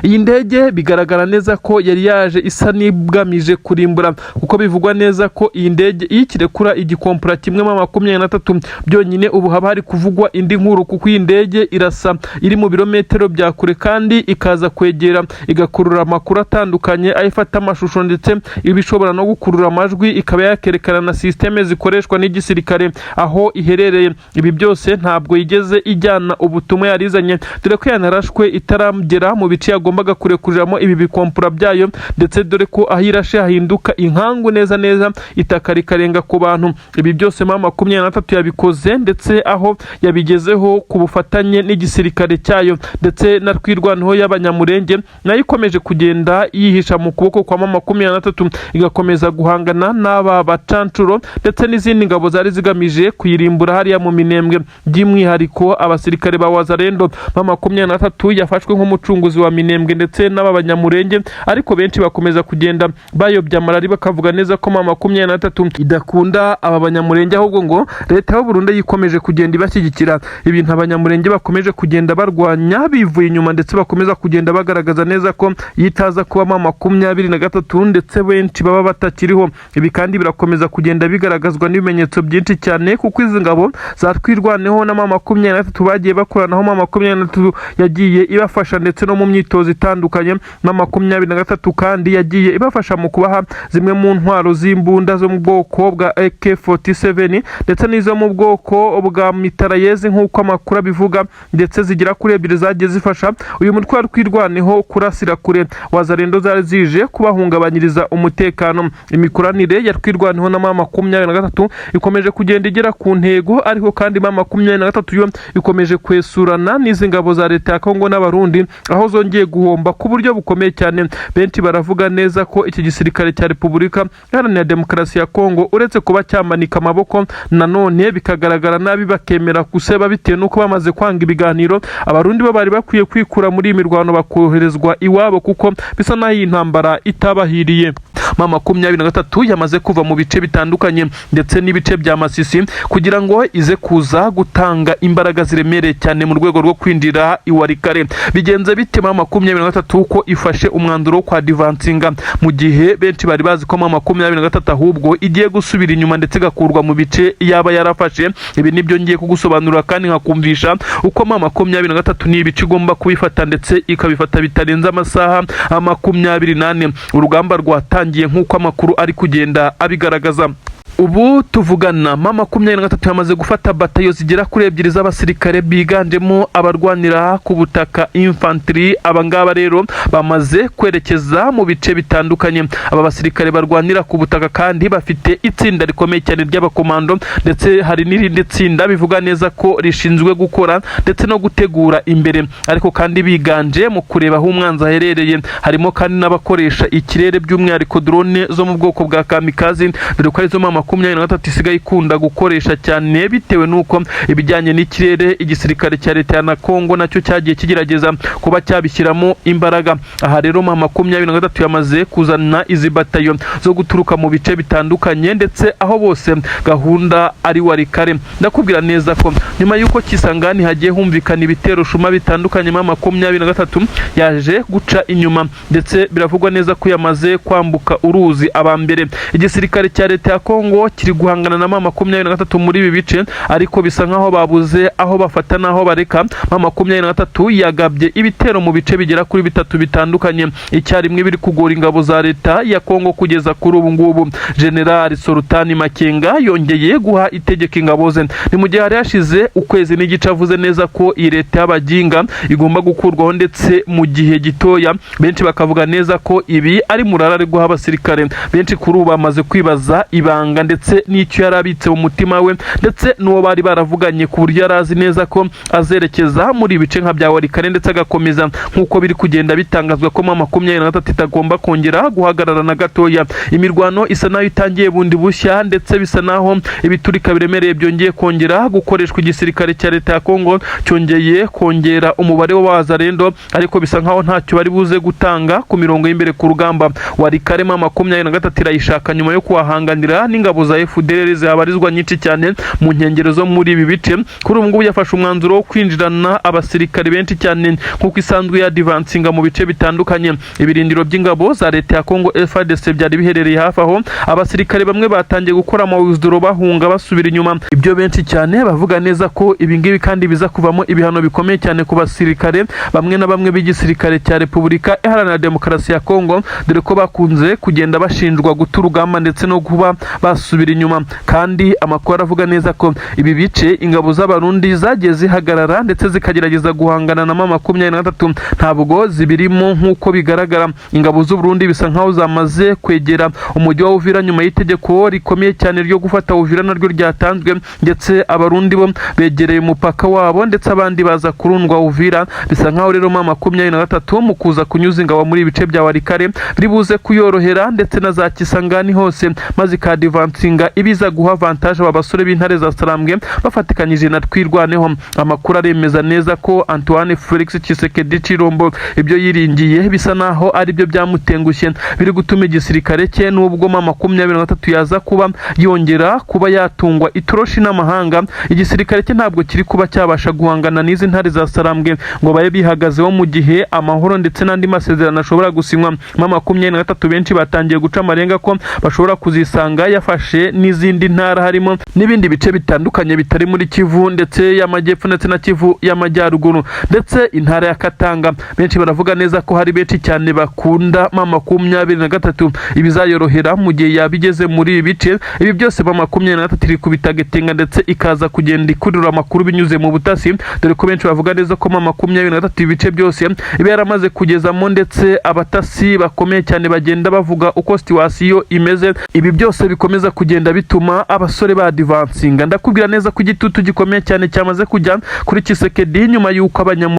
Iyi ndege bigaragara neza ko yari yaje isa n'igamije kurimbura, kuko bivugwa neza ko iyi ndege iyo ikirekura igikompura kimwe M23 byonyine, ubu haba hari kuvugwa indi nkuru, kuko iyi ndege irasa iri mu birometero bya kure kandi ikaza kwegera igakurura amakuru atandukanye, aho ifata amashusho ndetse iba ishobora no gukurura amajwi, ikaba yakerekana na sisiteme zikoreshwa n'igisirikare aho iherereye. Ibi byose ntabwo yigeze ijyana ubutumwa yarizanye, dore ko yanarashwe itaragera mu bice yagombaga kurekuriramo ibi bikompura byayo, ndetse dore ko aho irashe hahinduka inkangu neza neza, itaka rikarenga ku bantu. Ibi byose M23 yabikoze, ndetse aho yabigezeho ku bufatanye n'igisirikare cyayo ndetse na Twirwaneho y'Abanyamurenge, nayo ikomeje kugenda yihisha mu kuboko kwa M23, igakomeza guhangana n'aba bacancuro ndetse n'izindi ngabo zari zigamije kuyirimbura hariya mu Minembwe, by'umwihariko abasirikare ba Wazalendo. M23 yafashwe nk'umucunguzi wa Minembwe ndetse n'aba Banyamurenge, ariko benshi bakomeza kugenda bayobya amarari, bakavuga neza ko M23 idakunda aba Banyamurenge, ahubwo ngo leta y'u Burundi yikomeje kugenda ibashyigikira, ibintu Abanyamurenge bakomeje kugenda barwanya bivuye inyuma, ndetse bakomeza kugenda bagaragaza neza ko yitaza kuba M23 ndetse benshi baba batakiriho. Ibi kandi birakomeza kugenda bigaragazwa n'ibimenyetso byinshi cyane, kuko izi ngabo za Twirwaneho na M23 bagiye bakoranaho, M23 yagiye ibafasha ndetse no mu myitozo. myitozo itandukanye. M23 kandi yagiye ibafasha mu kubaha zimwe mu ntwaro z'imbunda zo mu bwoko bwa AK47 ndetse n'izo mu bwoko bwa mitrailleuse, nk'uko amakuru abivuga, ndetse zigera kuri ebyiri zagiye zifasha uyu mutwe wa Twirwaneho kurasira kure Wazalendo zari zije kubahungabanyiriza umutekano. Imikoranire ya Twirwaneho na M23 ikomeje kugenda igera ku ntego, ariko kandi M23 yo ikomeje kwesurana n'izi ngabo za leta ya Kongo n'Abarundi, aho zongeye guhomba ku buryo bukomeye cyane. Benshi baravuga neza ko iki gisirikare cya Repubulika Iharanira Demokarasi ya Kongo, uretse kuba cyamanika amaboko nanone bikagaragara nabi, bakemera guseba bitewe n'uko bamaze kwanga ibiganiro, Abarundi bo bari bakwiye kwikura muri iyi mirwano bakoherezwa iwabo, kuko bisa n'aho iyi ntambara itabahiriye. M23 yamaze kuva mu bice bitandukanye ndetse n'ibice bya Masisi kugira ngo ize kuza gutanga imbaraga ziremereye cyane mu rwego rwo kwinjira i Walikale. Bigenze bite M23 ko ifashe umwanzuro wo kwadvancinga, mu gihe benshi bari bazi ko M23 ahubwo igiye gusubira inyuma ndetse igakurwa mu bice yaba yarafashe? Ibi nibyo ngiye kugusobanurira kandi nkakumvisha uko M23 ni ibice igomba kubifata, ndetse ikabifata bitarenze amasaha 24. Urugamba rwatangiye nk'uko amakuru ari kugenda abigaragaza. Ubu tuvugana, M23 yamaze gufata batayo zigera kuri ebyiri z'abasirikare biganjemo abarwanira ku butaka, infantry. Abangaba rero bamaze kwerekeza mu bice bitandukanye. Aba basirikare barwanira ku butaka kandi bafite itsinda rikomeye cyane ry'abakomando, ndetse hari n'irindi tsinda bivuga neza ko rishinzwe gukora ndetse no gutegura imbere, ariko kandi biganje mu kureba aho umwanzi aherereye. Harimo kandi n'abakoresha ikirere, by'umwihariko drone zo mu bwoko bwa kamikaze, dore ko arizo M23 isigaye ikunda gukoresha cyane, bitewe n'uko ibijyanye n'ikirere igisirikare cya leta ya na Kongo nacyo cyagiye kigerageza kuba cyabishyiramo imbaraga. Aha rero M23 yamaze kuzana izi batayo zo guturuka mu bice bitandukanye, ndetse aho bose gahunda ari Walikale. Ndakubwira neza ko nyuma y'uko Kisangani hagiye humvikana ibitero shuma bitandukanye, M23 yaje guca inyuma, ndetse biravugwa neza ko yamaze kwambuka uruzi abambere. Igisirikare cya leta ya Kongo kiri guhangana na M23 muri ibi bice, ariko bisa nkaho babuze aho bafata n'aho bareka. M23 yagabye ibitero mu bice bigera kuri bitatu bitandukanye icyarimwe, biri kugora ingabo za leta ya Kongo kugeza kuri ubu ngubu. General Sultani Makenga yongeye guha itegeko ingabo ze, ni mu gihe hari hashize ukwezi n'igice avuze neza ko iyi leta y'abaginga igomba gukurwaho ndetse mu gihe gitoya. Benshi bakavuga neza ko ibi ari murara ari guha abasirikare. Benshi kuri ubu bamaze kwibaza ibanga ndetse n'icyo yari abitse mu mutima we, ndetse n'uwo bari baravuganye, ku buryo yari azi neza ko azerekeza muri ibice nka bya Walikale ndetse agakomeza, nk'uko biri kugenda bitangazwa ko M23 itagomba kongera guhagarara na gatoya. Imirwano isa naho itangiye bundi bushya, ndetse bisa naho ibiturika biremereye byongeye kongera gukoreshwa. Igisirikare cya leta ya Kongo cyongeye kongera umubare w'abazarendo, ariko bisa nkaho ntacyo bari buze gutanga ku mirongo y'imbere ku rugamba. Walikale M23 irayishaka nyuma yo kuhahanganira n'ingabo za FDLR zihabarizwa nyinshi cyane mu nkengero zo muri ibi bice. Kuri ubu ngubu yafashe umwanzuro wo kwinjirana abasirikare benshi cyane, nk'uko isanzwe yadvancinga mu bice bitandukanye. Ibirindiro by'ingabo za leta ya Kongo FARDC byari biherereye hafi aho, abasirikare bamwe batangiye gukora amawizidoro bahunga basubira inyuma. Ibyo benshi cyane bavuga neza ko ibi ngibi kandi biza kuvamo ibihano bikomeye cyane ku basirikare bamwe na bamwe b'igisirikare cya Repubulika Iharanira Demokarasi ya Kongo, dore ko bakunze kugenda bashinjwa guta urugamba ndetse no kuba basubira inyuma. Kandi amakuru aravuga neza ko ibi bice ingabo z'Abarundi zagiye zihagarara ndetse zikagerageza guhangana na M23 ntabwo zibirimo. Nk'uko bigaragara, ingabo z'Uburundi bisa nkaho zamaze kwegera umujyi wa Uvira nyuma y'itegeko rikomeye cyane ryo gufata Uvira naryo ryatanzwe, ndetse Abarundi bo begereye umupaka wabo, ndetse abandi baza kurundwa Uvira. Bisa nkaho rero M23 mu kuza kunyuza ingabo muri ibice bya Walikale biri buze kuyorohera, ndetse na za Kisangani hose, maze ikadvancinga, ibiza guha avantage aba basore b'intare za Sarambwe bafatikanyije na Twirwaneho. Amakuru aremeza neza ko Antoine Felix Tshisekedi Tshilombo ibyo yiringiye bisa naho ari byo byamutengushye, biri gutuma igisirikare cye, nubwo M23 yaza kuba yongera kuba yatungwa itoroshi n'amahanga, igisirikare cye ntabwo kiri kuba cyabasha guhangana n'izi ntare za Sarambwe ngo babe bihagazeho mu gihe amahoro ndetse n'andi masezerano ashobora gusinywa. M23 benshi batangiye guca amarenga ko bashobora kuzisanga yafashe yafashe n'izindi ntara, harimo n'ibindi bice bitandukanye bitari muri Kivu ndetse y'Amajyepfo ndetse na Kivu y'Amajyaruguru ndetse intara ya Katanga. Benshi baravuga neza ko hari benshi cyane bakunda M23, ibizayorohera mu gihe yaba igeze muri ibi bice. Ibi byose M23 iri kubitagetinga ndetse ikaza kugenda ikurura amakuru binyuze mu butasi, dore ko benshi bavuga neza ko M23 ibice byose iba yaramaze kugezamo, ndetse abatasi bakomeye cyane bagenda bavuga uko situation imeze. Ibi byose bikomeza kugenda bituma abasore ba advancinga. Ndakubwira neza ko igitutu gikomeye cyane cyamaze kujya kuri Tshisekedi nyuma y'uko abanyamu